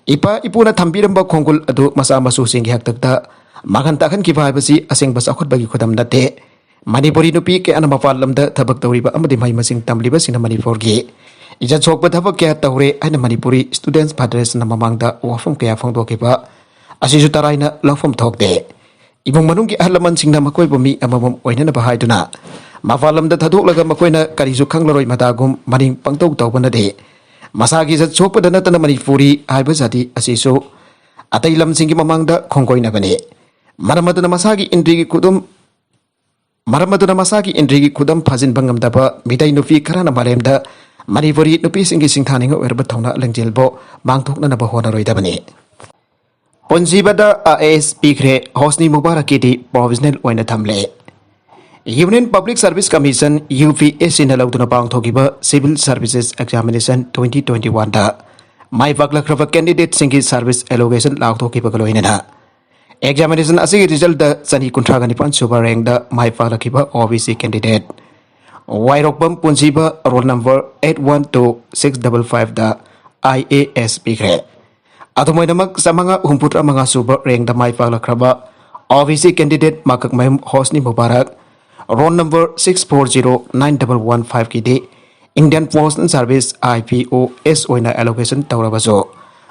ꯏꯄꯥ ꯏꯄꯨꯅ ꯊꯝꯕꯤꯔꯝꯕ ꯈꯣꯡꯒꯨꯜ ꯑꯗꯨ ꯃꯆꯥ ꯃꯁꯨꯁꯤꯡꯒꯤ ꯍꯥꯛꯇꯛꯇ ꯃꯥꯡꯍꯟ ꯇꯥꯛꯍꯟꯈꯤꯕ ꯍꯥꯏꯕꯁꯤ ꯑꯁꯦꯡꯕ ꯆꯥꯎꯈꯠꯄꯒꯤ ꯈꯨꯗꯝ ꯅꯠꯇꯦ꯫ ꯃꯅꯤꯄꯨꯔꯤ ꯅꯨꯄꯤ ꯀꯌꯥꯅ ꯃꯄꯥꯟ ꯂꯝꯗ ꯊꯕꯛ ꯇꯧꯔꯤꯕ ꯑꯃꯗꯤ ꯃꯍꯩ ꯃꯁꯤꯡ ꯇꯝꯂꯤꯕꯁꯤꯡꯅ ꯃꯅꯤꯄꯨꯔꯒꯤ ꯏꯖꯠ ꯁꯣꯛꯄ ꯊꯕꯛ ꯀꯌꯥ ꯇꯧꯔꯦ ꯍꯥꯏꯅ ꯃꯅꯤꯄꯨꯔꯤ ꯁ꯭ꯇꯨꯗꯦꯟꯠꯁ ꯐꯦꯗꯔꯦꯁꯟꯅ ꯃꯃꯥꯡꯗ ꯋꯥꯐꯝ ꯀꯌꯥ ꯐꯣꯡꯗꯣꯛꯈꯤꯕ ꯑꯁꯤꯁꯨ ꯇꯔꯥꯏꯅ ꯂꯧꯐꯝ ꯊꯣꯛꯇꯦ꯫ ꯏꯃꯨꯡ ꯃꯅꯨꯡꯒꯤ ꯑꯍꯜ ꯂꯃꯟꯁꯤꯡꯅ ꯃꯈꯣꯏꯕꯨ ꯃꯤ ꯑꯃꯃꯝ ꯑꯣꯏꯅꯅꯕ ꯍꯥꯏꯗꯨꯅ ꯃꯄꯥꯟ ꯂꯝꯗ ꯊꯥꯗꯣꯛꯂꯒ ꯃꯈꯣꯏꯅ ꯀꯔꯤꯁꯨ ꯈꯪꯂꯔꯣꯏ ꯃꯇꯥꯒꯨꯝ ꯃꯅꯤꯡ ꯄꯪꯇꯧ ꯇꯧꯕꯅꯗꯤ ꯃꯁꯥꯒꯤ ꯏꯖꯠ ꯁꯣꯛꯄꯗ ꯅꯠꯇꯅ ꯃꯅꯤꯄꯨꯔꯤ ꯍꯥꯏꯕ ꯖꯥꯇꯤ ꯑꯁꯤꯁꯨ ꯑꯇꯩ ꯂꯝꯁꯤꯡꯒꯤ ꯃꯃꯥꯡꯗ ꯈꯣꯡꯒꯣꯏꯅꯕꯅꯤ꯫ ꯃꯔꯝ ꯑꯗꯨꯅ ꯃꯁꯥꯒꯤ ꯏꯟꯗ꯭ꯔꯤꯒꯤ ꯈꯨꯗꯝ ꯃꯔꯝ ꯑꯗꯨꯅ ꯃꯁꯥꯒꯤ ꯏꯟꯗ꯭ꯔꯤꯒꯤ ꯈꯨꯗꯝ ꯐꯥꯖꯤꯟꯕ ꯉꯝꯗꯕ ꯃꯤꯇꯩ ꯅꯨꯄꯤ ꯈꯔꯅ ꯃꯥꯂꯦꯝꯗ ꯃꯅꯤꯄꯨꯔꯤ ꯅꯨꯄꯤꯁꯤꯡꯒꯤ ꯁꯤꯡꯊꯥꯅꯤꯡꯉꯥꯏ ꯑꯣꯏꯔꯕ ꯊꯧꯅꯥ ꯂꯤꯡꯖꯦꯜꯕꯨ ꯃꯥꯡꯊꯣꯛꯅꯅꯕ ꯍꯣꯠꯅꯔꯣꯏꯗꯕꯅꯤ꯫ ꯄꯨꯟꯁꯤꯕꯗ ꯑꯥꯏ ꯑꯦ ꯑꯦꯁ ꯄꯤꯈ꯭ꯔꯦ, ꯍꯣꯁꯅꯤ ꯃꯨꯕꯥꯔꯛꯀꯤꯗꯤ ꯄ꯭ꯔꯣꯚꯤꯖꯅꯦꯜ ꯑꯣꯏꯅ ꯊꯝꯂꯦ꯫ Union public service commission, U P S ꯁꯤꯅ ꯂꯧꯗꯨꯅ ꯄꯥꯡꯊꯣꯛꯈꯤꯕ civil services examination twenty twenty ꯋꯥꯟꯗ ꯃꯥꯏ ꯄꯥꯛꯂꯛꯈ꯭ꯔꯕ ꯀꯦꯟꯗꯤꯗꯦꯠꯁꯤꯡꯒꯤ ꯁꯔꯚꯤꯁ ꯑꯦꯂꯣꯀꯦꯁꯟ ꯂꯥꯎꯊꯣꯛꯈꯤꯕꯒ ꯂꯣꯏꯅꯅ Examination ꯑꯁꯤꯒꯤ result ꯆꯅꯤ ꯀꯨꯟꯊ꯭ꯔꯥꯒ ꯅꯤꯄꯥꯟ ꯁꯨꯕ rank the my ꯄꯥꯛꯂꯛꯈꯤꯕ O B C candidate ꯋꯥꯏꯔꯣꯛꯄꯝ ꯄꯨꯟꯁꯤꯕ roll number eight one two six double five the I A S ꯄꯤꯈ꯭ꯔꯦ꯫ ꯑꯗꯨꯝ ꯑꯣꯏꯅꯃꯛ ꯆꯥꯃꯉꯥ ꯍꯨꯝꯐꯨꯇꯔꯥ ꯃꯉꯥ ꯁꯨꯕ rank ꯗ ꯃꯥꯏ ꯄꯥꯛꯂꯛꯈ꯭ꯔꯕ O B C candidate ꯃꯀꯛꯃꯌꯨꯝ ꯍꯣꯁꯅꯤ Mubarak roll number six four zero nine double one five ꯀꯤꯗꯤ Indian Postal Service I P O S ꯑꯣꯏꯅ allocation ꯇꯧꯔꯕꯁꯨ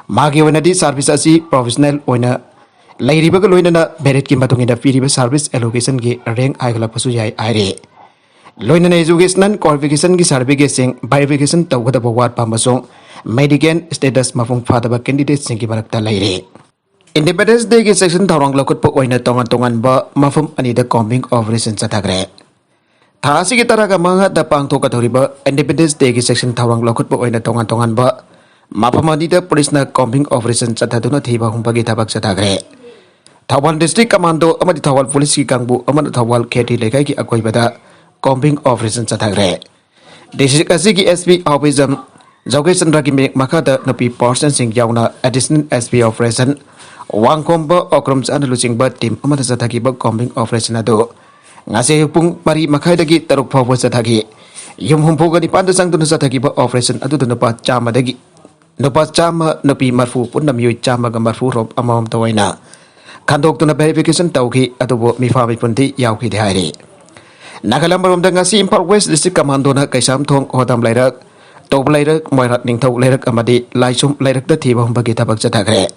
ꯃꯥꯒꯤ ꯑꯣꯏꯅꯗꯤ service ꯑꯁꯤ professional ꯑꯣꯏꯅ ꯂꯩꯔꯤꯕꯒ ꯂꯣꯏꯅꯅ merit ꯀꯤ ꯃꯇꯨꯡ ꯏꯟꯅ ꯄꯤꯔꯤꯕ service allocation ꯒꯤ rank ꯍꯥꯏꯒꯠꯂꯛꯄꯁꯨ ꯌꯥꯏ ꯍꯥꯏꯔꯤ꯫ ꯂꯣꯏꯅꯅ educational qualification ꯒꯤ certificate ꯁꯤꯡ verification ꯇꯧꯒꯗꯕ ꯋꯥꯠꯄ ꯑꯃꯁꯨꯡ medical status ꯃꯄꯨꯡ ꯐꯥꯗꯕ candidate ꯁꯤꯡꯒꯤ ꯃꯔꯛꯇ ꯂꯩꯔꯤ꯫ Independence Day ꯒꯤ section ꯊꯧꯔꯥꯡ ꯂꯧꯈꯠꯄ ꯑꯣꯏꯅ ꯇꯣꯉꯥꯟ ꯇꯣꯉꯥꯟꯕ ꯃꯐꯝ ꯑꯅꯤꯗ combing operation ꯆꯠꯊꯈ꯭ꯔꯦ꯫ ꯊꯥ ꯑꯁꯤꯒꯤ ꯇꯔꯥꯒ ꯃꯉꯥꯗ ꯄꯥꯡꯊꯣꯛꯀꯗꯧꯔꯤꯕ Independence Day ꯒꯤ section ꯊꯧꯔꯥꯡ ꯂꯧꯈꯠꯄ ꯑꯣꯏꯅ ꯇꯣꯉꯥꯟ ꯇꯣꯉꯥꯟꯕ ꯃꯐꯝ ꯑꯅꯤꯗ ꯄꯨꯂꯤꯁꯅ combing operation ꯆꯠꯊꯗꯨꯅ ꯊꯤꯕ ꯍꯨꯝꯕꯒꯤ ꯊꯕꯛ ꯆꯠꯊꯈ꯭ꯔꯦ꯫ ꯊꯧꯕꯥꯜ district commando ꯑꯃꯗꯤ ꯊꯧꯕꯥꯜ ꯄꯨꯂꯤꯁꯀꯤ ꯀꯥꯡꯕꯨ ꯑꯃꯅ ꯊꯧꯕꯥꯜ ꯈꯦꯇ꯭ꯔꯤ ꯂꯩꯀꯥꯏꯒꯤ ꯑꯀꯣꯏꯕꯗ combing operation ꯆꯠꯊꯈ꯭ꯔꯦ꯫ District ꯑꯁꯤꯒꯤ S P ꯍꯥꯎꯕꯤꯖꯝ ꯖꯧꯒꯦꯁꯆꯟꯗ꯭ꯔꯒꯤ ꯃꯤꯔꯦꯞ ꯃꯈꯥꯗ ꯅꯨꯄꯤ force ꯁꯤꯡ ꯌꯥꯎꯅ additional S P operation ꯋꯥꯡꯈꯣꯝꯕ ꯑꯣꯀ꯭ꯔꯝꯆꯥꯅ ꯂꯨꯆꯤꯡꯕ team ꯑꯃꯅ ꯆꯠꯊꯈꯤꯕ combing operation ꯑꯗꯨ ꯉꯁꯤ ꯑꯌꯨꯛ ꯄꯨꯡ ꯃꯔꯤ ꯃꯈꯥꯏꯗꯒꯤ ꯇꯔꯨꯛ ꯐꯥꯎꯕ ꯆꯠꯊꯈꯤ꯫ ꯌꯨꯝ ꯍꯨꯝꯐꯨꯒ ꯅꯤꯄꯥꯟꯗ ꯆꯪꯗꯨꯅ ꯆꯠꯊꯈꯤꯕ operation ꯑꯗꯨꯗ ꯅꯨꯄꯥ ꯆꯥꯝꯃꯗꯒꯤ, ꯅꯨꯄꯥ ꯆꯥꯝꯃ, ꯅꯨꯄꯤ ꯃꯔꯐꯨ, ꯄꯨꯟꯅ ꯃꯤꯑꯣꯏ ꯆꯥꯝꯃꯒ ꯃꯔꯐꯨ ꯔꯣꯝ ꯑꯃꯃꯝꯇ ꯑꯣꯏꯅ ꯈꯟꯗꯣꯛꯇꯨꯅ verification ꯇꯧꯈꯤ꯫ ꯑꯗꯨꯕꯨ ꯃꯤꯐꯥ ꯃꯤꯄꯨꯟꯗꯤ ꯌꯥꯎꯈꯤꯗꯦ ꯍꯥꯏꯔꯤ꯫ ꯅꯥꯒꯥꯂꯦꯟ ꯃꯔꯣꯝꯗ ꯉꯁꯤ ꯏꯝꯐꯥꯜ West District Commando ꯅ ꯀꯩꯁꯥꯝꯊꯣꯡ, ꯍꯣꯗꯥꯝ ꯂꯩꯔꯛ, ꯇꯣꯞ ꯂꯩꯔꯛ, ꯃꯣꯏꯔꯥꯡ ꯅꯤꯡꯊꯧ ꯂꯩꯔꯛ ꯑꯃꯗꯤ ꯂꯥꯏꯁꯨꯝ ꯂꯩꯔꯛꯇ ꯊꯤꯕ ꯍꯨꯝꯕꯒꯤ ꯊꯕꯛ ꯆꯠꯊꯈ꯭ꯔꯦ꯫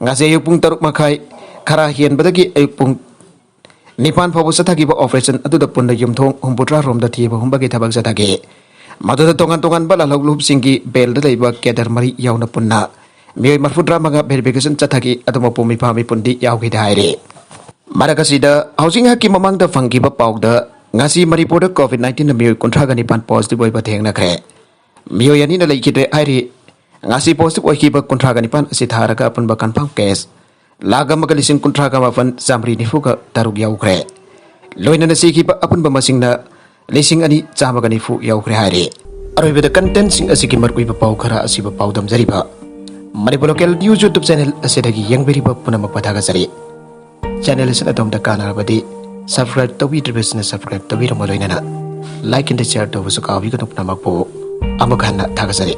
ꯉꯁꯤ ꯑꯌꯨꯛ ꯄꯨꯡ ꯇꯔꯨꯛ ꯃꯈꯥꯏ ꯈꯔ ꯍꯦꯟꯕꯗꯒꯤ ꯑꯌꯨꯛ ꯄꯨꯡ ꯅꯤꯄꯥꯟ ꯐꯥꯎꯕ ꯆꯠꯊꯈꯤꯕ operation ꯑꯗꯨꯗ ꯄꯨꯟꯅ ꯌꯨꯝꯊꯣꯡ ꯍꯨꯝꯐꯨꯇꯔꯥ ꯔꯣꯝꯗ ꯊꯤꯕ ꯍꯨꯝꯕꯒꯤ ꯊꯕꯛ ꯆꯠꯊꯈꯤ꯫ ꯃꯗꯨꯗ ꯇꯣꯉꯥꯟ ꯇꯣꯉꯥꯟꯕ ꯂꯥꯜꯍꯧꯂꯨꯞꯁꯤꯡꯒꯤ bail ꯗ ꯂꯩꯕ cadre ꯃꯔꯤ ꯌꯥꯎꯅ ꯄꯨꯟꯅ ꯃꯤꯑꯣꯏ ꯃꯔꯐꯨꯇꯔꯥ ꯃꯉꯥ verification ꯆꯠꯊꯈꯤ꯫ ꯑꯗꯨ ꯃꯄꯨ ꯃꯤꯐꯥ ꯃꯤꯄꯨꯟꯗꯤ ꯌꯥꯎꯈꯤꯗꯦ ꯍꯥꯏꯔꯤ꯫ ꯃꯔꯛ ꯑꯁꯤꯗ ꯍꯧꯖꯤꯛ ꯉꯥꯏꯍꯥꯛꯀꯤ ꯃꯃꯥꯡꯗ ꯐꯪꯈꯤꯕ ꯄꯥꯎꯗ ꯉꯁꯤ ꯃꯅꯤꯄꯨꯔꯗ COVID nineteen ꯅ ꯃꯤꯑꯣꯏ ꯀꯨꯟꯊ꯭ꯔꯥꯒ ꯅꯤꯄꯥꯟ positive ꯑꯣꯏꯕ ꯊꯦꯡꯅꯈ꯭ꯔꯦ꯫ ꯃꯤꯑꯣꯏ ꯑꯅꯤꯅ ꯂꯩꯈꯤꯗ꯭ꯔꯦ ꯍꯥꯏꯔꯤ꯫ ꯉꯁꯤ positive ꯑꯣꯏꯈꯤꯕ ꯀꯨꯟꯊ꯭ꯔꯥꯒ ꯅꯤꯄꯥꯟ ꯑꯁꯤ ꯊꯥꯔꯒ ꯑꯄꯨꯟꯕ confirm case ꯂꯥꯈ ꯑꯃꯒ ꯂꯤꯁꯤꯡ ꯀꯨꯟꯊ꯭ꯔꯥꯒ ꯃꯥꯄꯟ ꯆꯥꯃꯔꯤ ꯅꯤꯐꯨꯒ ꯇꯔꯨꯛ ꯌꯧꯈ꯭ꯔꯦ꯫ ꯂꯣꯏꯅꯅ ꯁꯤꯈꯤꯕ ꯑꯄꯨꯟꯕ ꯃꯁꯤꯡꯅ ꯂꯤꯁꯤꯡ ꯑꯅꯤ ꯆꯥꯝꯃꯒ ꯅꯤꯐꯨ ꯌꯧꯈ꯭ꯔꯦ ꯍꯥꯏꯔꯤ꯫ ꯑꯔꯣꯏꯕꯗ content ꯁꯤꯡ ꯑꯁꯤꯒꯤ ꯃꯔꯨꯑꯣꯏꯕ ꯄꯥꯎ ꯈꯔ ꯑꯁꯤꯕꯨ ꯄꯥꯎꯗꯝꯖꯔꯤꯕ Manipur Local News YouTube channel ꯑꯁꯤꯗꯒꯤ ꯌꯦꯡꯕꯤꯔꯤꯕ ꯄꯨꯝꯅꯃꯛꯄꯨ ꯊꯥꯒꯠꯆꯔꯤ꯫ Channel ꯑꯁꯤꯅ ꯑꯗꯣꯝꯗ ꯀꯥꯟꯅꯔꯕꯗꯤ subscribe ꯇꯧꯕꯤꯗ꯭ꯔꯤꯕꯁꯤꯡꯅ subscribe ꯇꯧꯕꯤꯔꯝꯕ ꯂꯣꯏꯅꯅ like and share ꯇꯧꯕꯁꯨ ꯀꯥꯎꯕꯤꯒꯅꯨ꯫ ꯄꯨꯝꯅꯃꯛꯄꯨ ꯑꯃꯨꯛ ꯍꯟꯅ ꯊꯥꯒꯠꯆꯔꯤ꯫